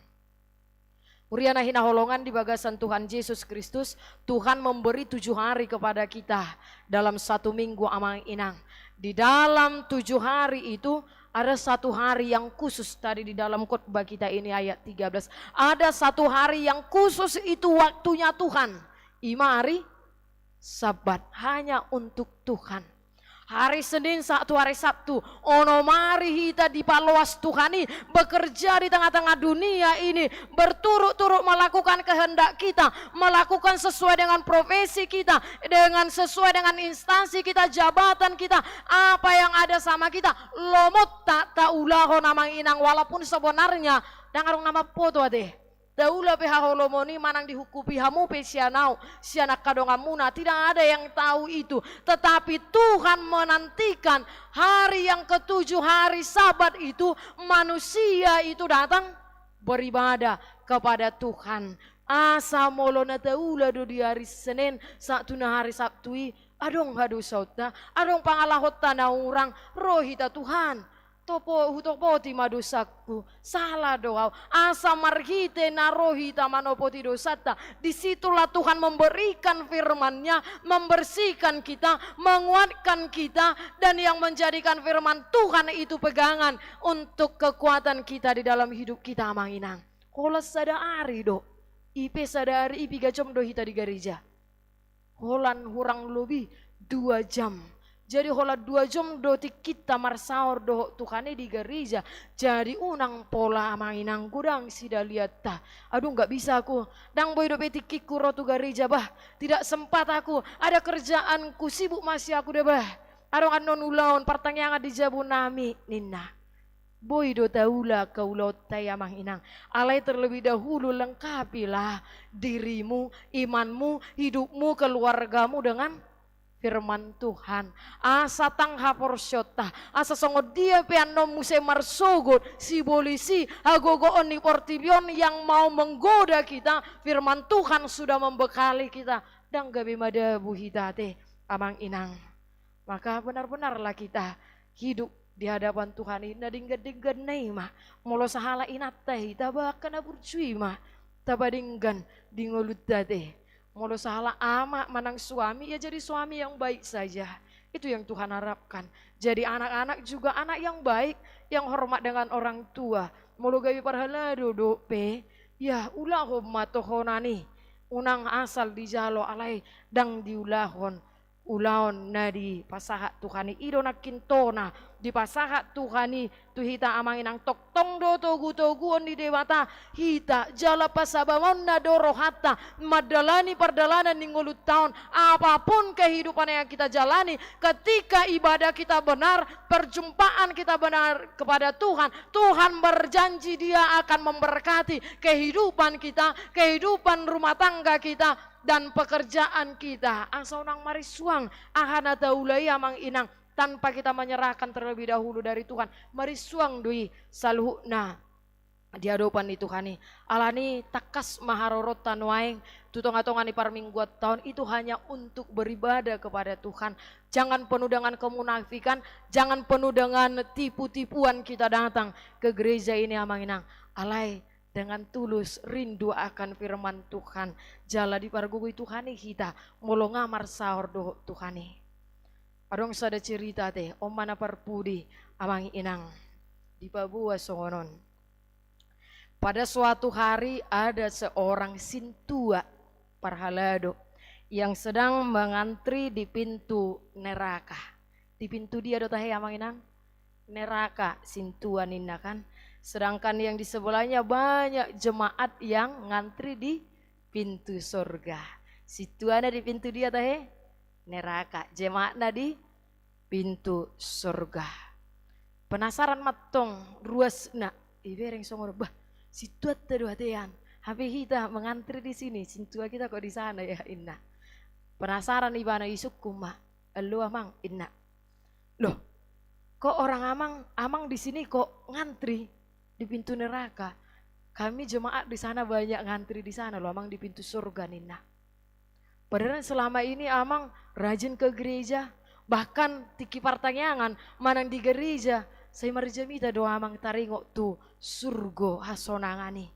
Huria na hinaholongan di bagasan Tuhan Jesus Kristus, Tuhan memberi tujuh hari kepada kita dalam satu minggu, amang inang. Di dalam tujuh hari itu, ada satu hari yang khusus tadi di dalam khotbah kita ini, ayat tiga belas. Ada satu hari yang khusus, itu waktunya Tuhan. I ma hari Sabat, hanya untuk Tuhan. Hari Senin sahat tu hari Sabtu, onom ari hita dipaloas Tuhan i, bekerja di tengah-tengah dunia ini, berturut-turut melakukan kehendak kita, melakukan sesuai dengan profesi kita, dengan sesuai dengan instansi kita, jabatan kita, apa yang ada sama kita, lomo ta, taulahon amang inang, walaupun sebenarnya ndang adong na mamboto ate. Taula pe haholomon i manang dihukupi hamu pe sian ahu, sian angka donganmuna, tidak ada yang tahu itu. Tetapi Tuhan menantikan hari yang ketujuh, hari Sabat itu, manusia itu datang beribadah kepada Tuhan. Asa molo na taula do di hari Senin sahat tu na hari Sabtu i, adong hadosaonta, adong pangalahonta na hurang, ro hita Tuhan. Topo, hutopoti ma dosangku, sala do ahu. Asa marhite na ro hita manopoti dosanta, di situlah Tuhan memberikan firman-Nya, membersihkan kita, menguatkan kita, dan yang menjadikan firman Tuhan itu pegangan untuk kekuatan kita di dalam hidup kita, amang inang. Holan sada ari do, i pe sada ari i piga jom do hita di gareja? Holan hurang lobi dua jam. Jadi holan dua jom do tingkinta marsaor dohot Tuhan i di gareja. Jadi unang pola amang inang, godang sidalianta. Aduh, nggak bisa aku. Ndang boi dope tingkingku ro tu gareja bah. Tidak sempat aku. Ada kerjaanku, sibuk masih aku da bah. Adong annon ulaon, partangiangan di jabu nami, ninna. Boi do taula angka ulaonta i, amang inang. Alai terlebih dahulu lengkapilah dirimu, imanmu, hidupmu, keluargamu dengan firman Tuhan. Asa tang haporseaonta, asa songon dia pe annon muse marsogot sibolis i, hagogoon ni portibi on yang mau menggoda kita, firman Tuhan sudah membekali kita. Ndang gabe madabu hita ate, amang inang. Maka benar-benarlah kita hidup di hadapan Tuhan i, na denggan-dengganna i ma. Molo sahala inanta hita, taba angka na burju i ma tapadenggan di ngolunta ate. Molo sahala ama manang suami, ya jadi suami yang baik saja. Itu yang Tuhan harapkan. Jadi anak-anak juga anak yang baik, yang hormat dengan orang tua. Molo gabe parhalado dope, ya ulahon ma tohonan i. Unang asal dijalo alai ndang diulahon ulaon na dipasahat Tuhan i. I do nangkin tona dipasahat Tuhan i tu hita, amang inang. Tongtong do togu-toguon ni Debata hita, jala pasabaonna do rohanta mandalani pardalanan ni ngolunta on. Apapun kehidupan yang kita jalani, ketika ibadah kita benar, perjumpaan kita benar kepada Tuhan, Tuhan berjanji Dia akan memberkati kehidupan kita, kehidupan rumah tangga kita, dan pekerjaan kita. Asa unang marisuang aha na taula i, amang inang, tanpa kita menyerahkan terlebih dahulu dari Tuhan. Marisuang do i saluhutna di adopan ni Tuhan i. Alani tangkas ma haroronta nuaeng tu tonga-tonga ni parmingguanta on, itu hanya untuk beribadah kepada Tuhan. Jangan penuh dengan kemunafikan, jangan penuh dengan tipu-tipuan kita datang ke gereja ini, amang inang. Alai dengan tulus rindu akan firman Tuhan. Jala dipargogoi Tuhan i hita molo nga marsaor dohot Tuhan i. Adong sada cerita ate, on ma na parpudi, amang inang. Dipaboa songon on. Pada suatu hari ada seorang sintua parhalado yang sedang mengantri di pintu neraka. Di pintu dia do tahe, amang inang? Neraka sintua ninna kan. Sedangkan yang di sebelahnya banyak jemaat yang ngantri di pintu sorga. Sintuana di pintu dia tahe? Neraka. Jemaatna di pintu sorga. Penasaran mantong ruasna. Ibereng songon, bah, sintuanta do atean. Hape hita mengantri di sini, sintua kita kok di sana ya, inna. Penasaran ibana, isungkun ma. Elo amang, inna. Loh, kok orang amang, amang di sini kok ngantri di pintu neraka? Kami jemaat di sana banyak ngantri di sana loh, amang di pintu surga, ninna. Padahal selama ini amang rajin ke gereja, bahkan tingki partangiangan manang di gereja, sai marjamita do amang taringot tu surgo hasonangan i.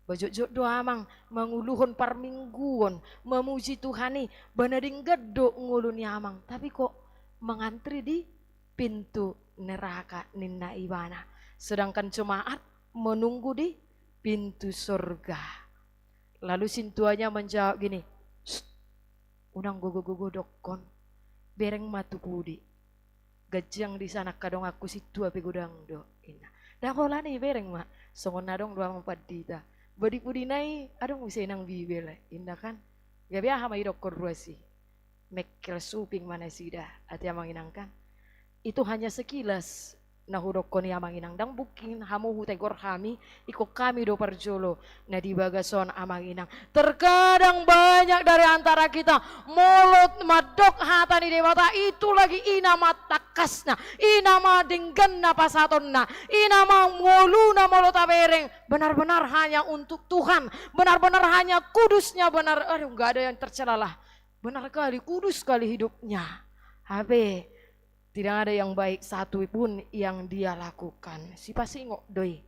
Bajotjot do amang manguluhon parmingguon, mamuji Tuhan i, ba na denggan do ngolu ni amang, tapi kok mangantri di pintu neraka, ninna ibana. Sedangkan jemaat menunggu di pintu surga. Lalu sintuanya menjawab gini, "Sst, unang gogo-gogo dokkon, bereng ma tu pudi. Ganjang di sana angka donganku, sintua pe godang do," ninna. Ndang holan i, bereng ma. Songon na adong do amang pandita. Ba di pudina i adong muse inang Bibel, ninna kan. Gabe aha ma idokkon ruas i? Mengkel suping ma nasida, ate amang inang kan. Itu hanya sekilas na hudokkon i amang inang, ndang mungkin hamu hutegor hami, ingkon hami do parjolo na di bagas on amang inang. Terkadang banyak dari antara kita molo mandok hata ni Debata, itu lagi i nama tangkasna, i nama dengganna pasahatonna, i nama ngoluna molo tabereng benar-benar hanya untuk Tuhan, benar-benar hanya kudusnya benar, aduh, nggak ada yang tercelalah. Benar kali, kudus kali hidupnya. Hape, tidak ada yang baik satu pun yang dia lakukan. Sipasingot do i.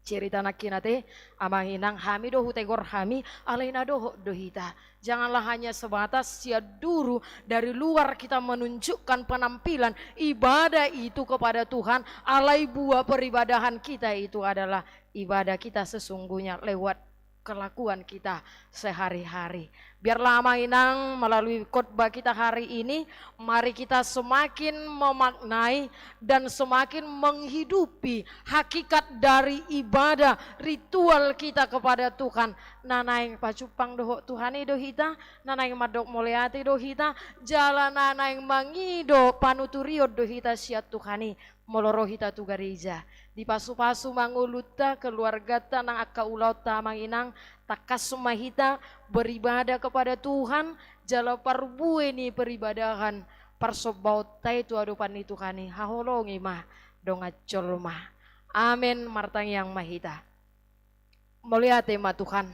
Cerita nangkin ate amang inang, hami do hutegor hami, alai na dohot do hita. Janganlah hanya sebatas sian duru, dari luar kita menunjukkan penampilan ibadah itu kepada Tuhan, alai buah peribadahan kita itu adalah ibadah kita sesungguhnya lewat kelakuan kita sehari-hari. Biarlah amang inang melalui khotbah kita hari ini, mari kita semakin memaknai dan semakin menghidupi hakikat dari ibadah ritual kita kepada Tuhan. Na naeng pajumpang dohot Tuhan i do hita, na naeng mandok mauliate do hita, jala na naeng mangido panuturion do hita sian Tuhan i. Molo ro hita tu gareja, dipasu-pasu ma ngolunta, keluarganta nang angka ulaonta amang inang, tangkas ma hita beribadah kepada Tuhan, jala parbue ni peribadahan parsombaonta i tu adopan ni Tuhan i, haholongi ma dongan jolma. Amen, martangiang ma hita. Mauliate ma Tuhan,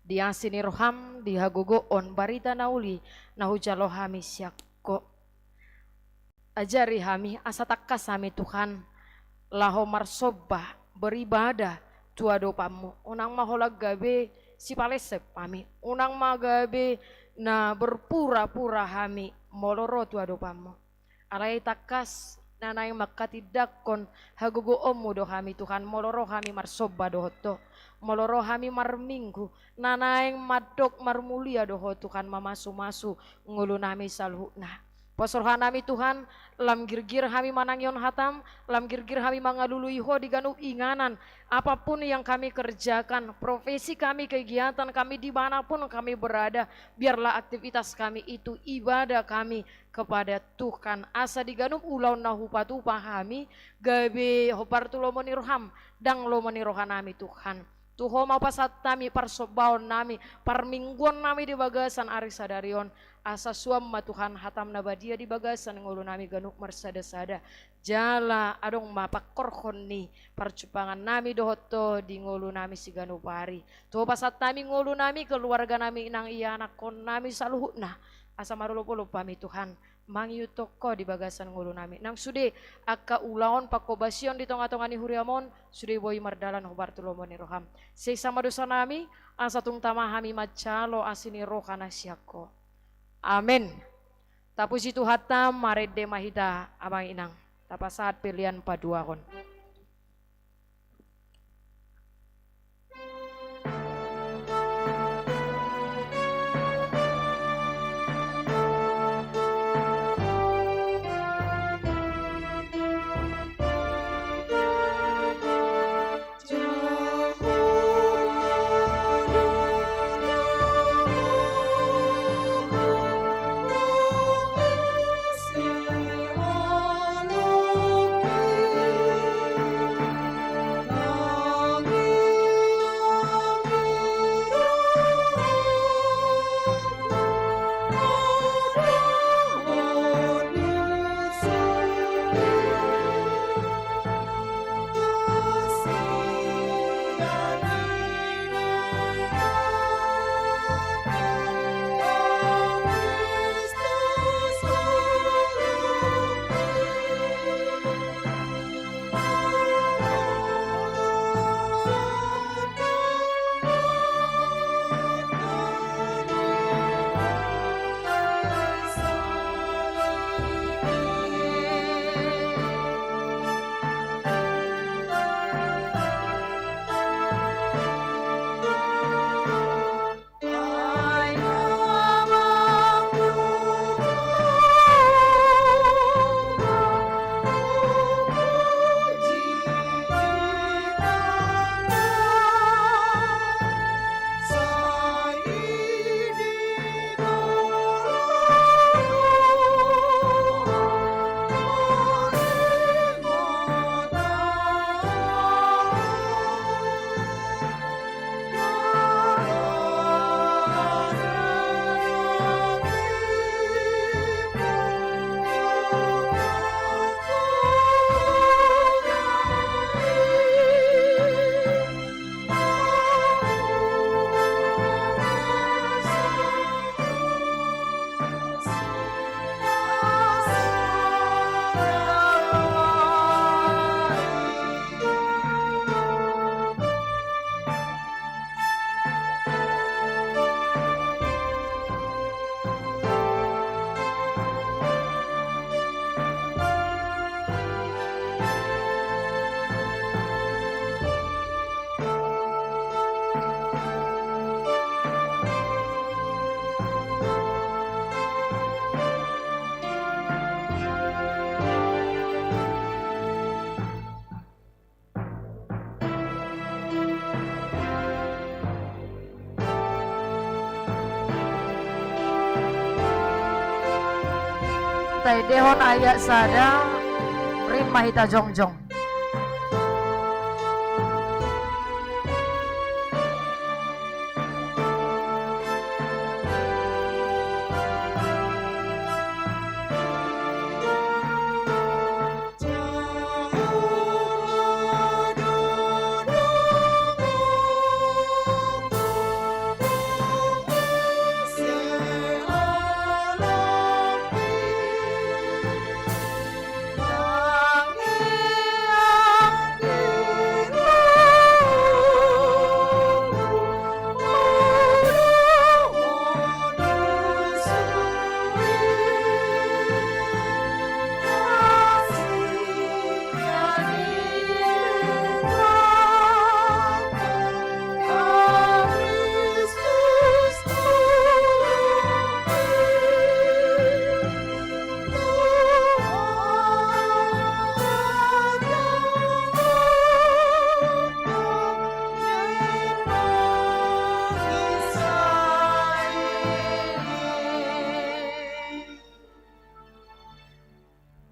di asi ni roham, di hagogoon barita na uli na hujalo hami sian Ho. Ajari hami asa tangkas hami Tuhan, laho marsomba, beribadah tu adopanmu. Unang ma holan gabe sipalesep hami, unang ma gabe na berpura-pura hami molo ro tu adopanmu. Alai tangkas na naeng mangkatindangkon hagogoonmu do hami Tuhan, molo ro hami marsomba dohot Ho, molo ro hami marminggu, na naeng mandok marmulia do Ho Tuhan, mamasu-masu ngolunami saluhutna. Pos rohanami Tuhan, lam girgir hami manangihon hatam, lam girgir hami mangalului Ho di ganup inganan, apapun yang kami kerjakan, profesi kami, kegiatan kami, di mana pun kami berada, biarlah aktivitas kami itu ibadah kami kepada Tuhan. Asa di ganup ulaon na hupatupa hami, gabe hombar tu lomo ni roham, ndang lomo ni rohanami Tuhan. Tu Ho ma pasahat hami parsombaonnami, parmingguonnami di bagasan ari sadari on, asa suan ma Tuhan hatam na badia di bagasan ngolunami ganup marsada-sada. Jala adong ma pangkorhon ni parjumpangannami dohot Ho di ngolunami siganup ari. Tu Ho pasahat hami ngolunami, keluarganami nang ianakhonnami saluhutna. Asa marolop-olop hami Tuhan, mangihuthon Ho di bagasan ngolunami. Nang sude angka ulaon panghobasion di tonga-tonga ni huriam on, sude boi mardalan hombar tu lomo ni roham. Sesa ma dosanami, asa tung tama hami manjalo asi ni roha na sian Ho. Amen. Tapuji Tuhanta, marende ma hita amang inang. Tapasahat pelean paduahon. Taendehon ayat sada, rap ma hita jongjong.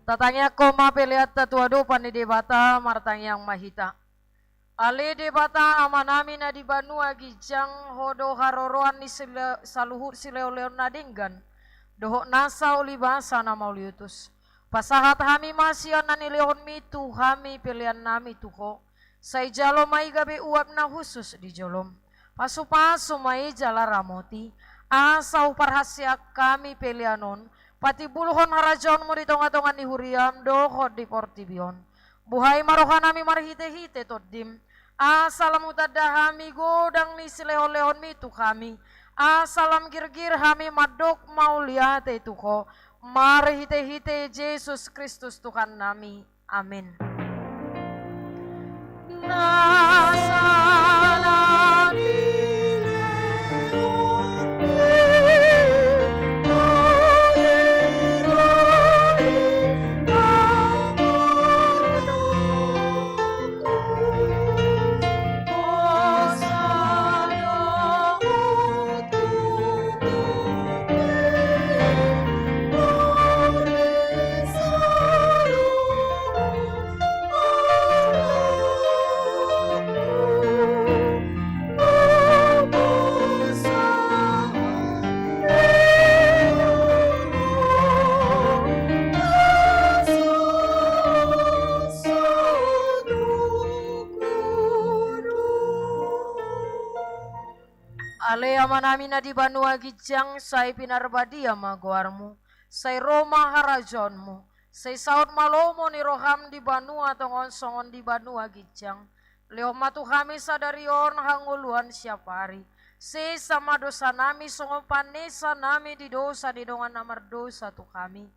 Tatangiangkon ma peleanta tu adopan ni Debata, martangiang ma hita. Ale Debata Amanami na di banua ginjang, Ho do haroroan ni sile-, saluhut silehonlehon na denggan, dohot nasa ulibasa na mauliutus. Pasahat hami ma sian na nilehonMi tu hami peleannami tu Ho. Sai jalo ma i gabe uap na hushus di joloM. Pasupasu ma i jala ramoti, asa huparhaseang hami pelean on patimbulhon harajaonMu di tongatonga ni huriaM dohot di portibi on. Buhai ma rohanami marhitehite TondiM, asa lam hutanda hami godang ni silehonlehonMi tu hami, asa lam girgir hami mandok mauliate tu Ho, marhitehite Jesus Kristus Tuhannami. Amin. Ale Amanami na di banua ginjang, sai pinarbadia ma goarMu, sai ro ma harajaonMu, sai saut ma lomo ni rohaM di banua tonga on songon di banua ginjang. Lehon ma tu hami sadari on hangoluan siapari. Sesa ma dosanami songon panesanami di dosa ni dongan na mardosa tu hami.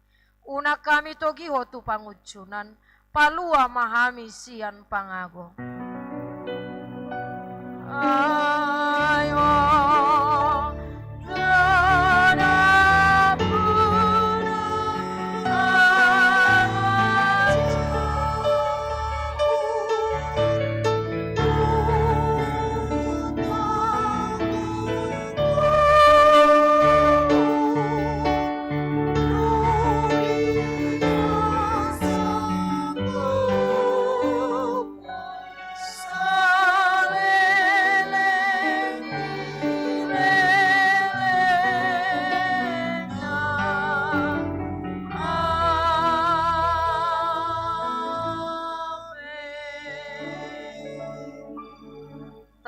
Unang hami togihon tu pangunjunan, palua ma hami sian pangago. Ai ma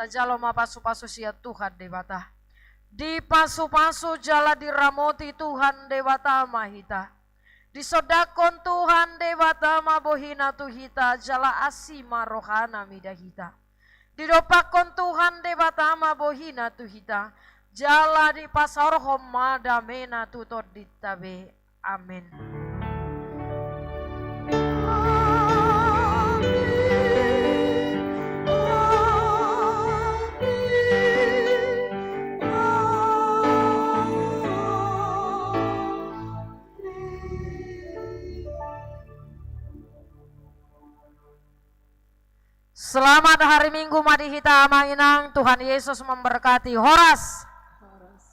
Tajalo ma pasupasu sian Tuhan Debata. Dipasupasu jala diramoti Tuhan Debata ma hita. Disondangkon Tuhan Debata ma bohiNa tu hita, jala asi ma rohaNa mida hita. Didompakkon Tuhan Debata ma bohiNa tu hita, jala dipasaorhon ma dameNa tu tondinta be. Amin. Selamat hari Minggu ma di hita amang inang, Tuhan Yesus memberkati. Horas. Horas.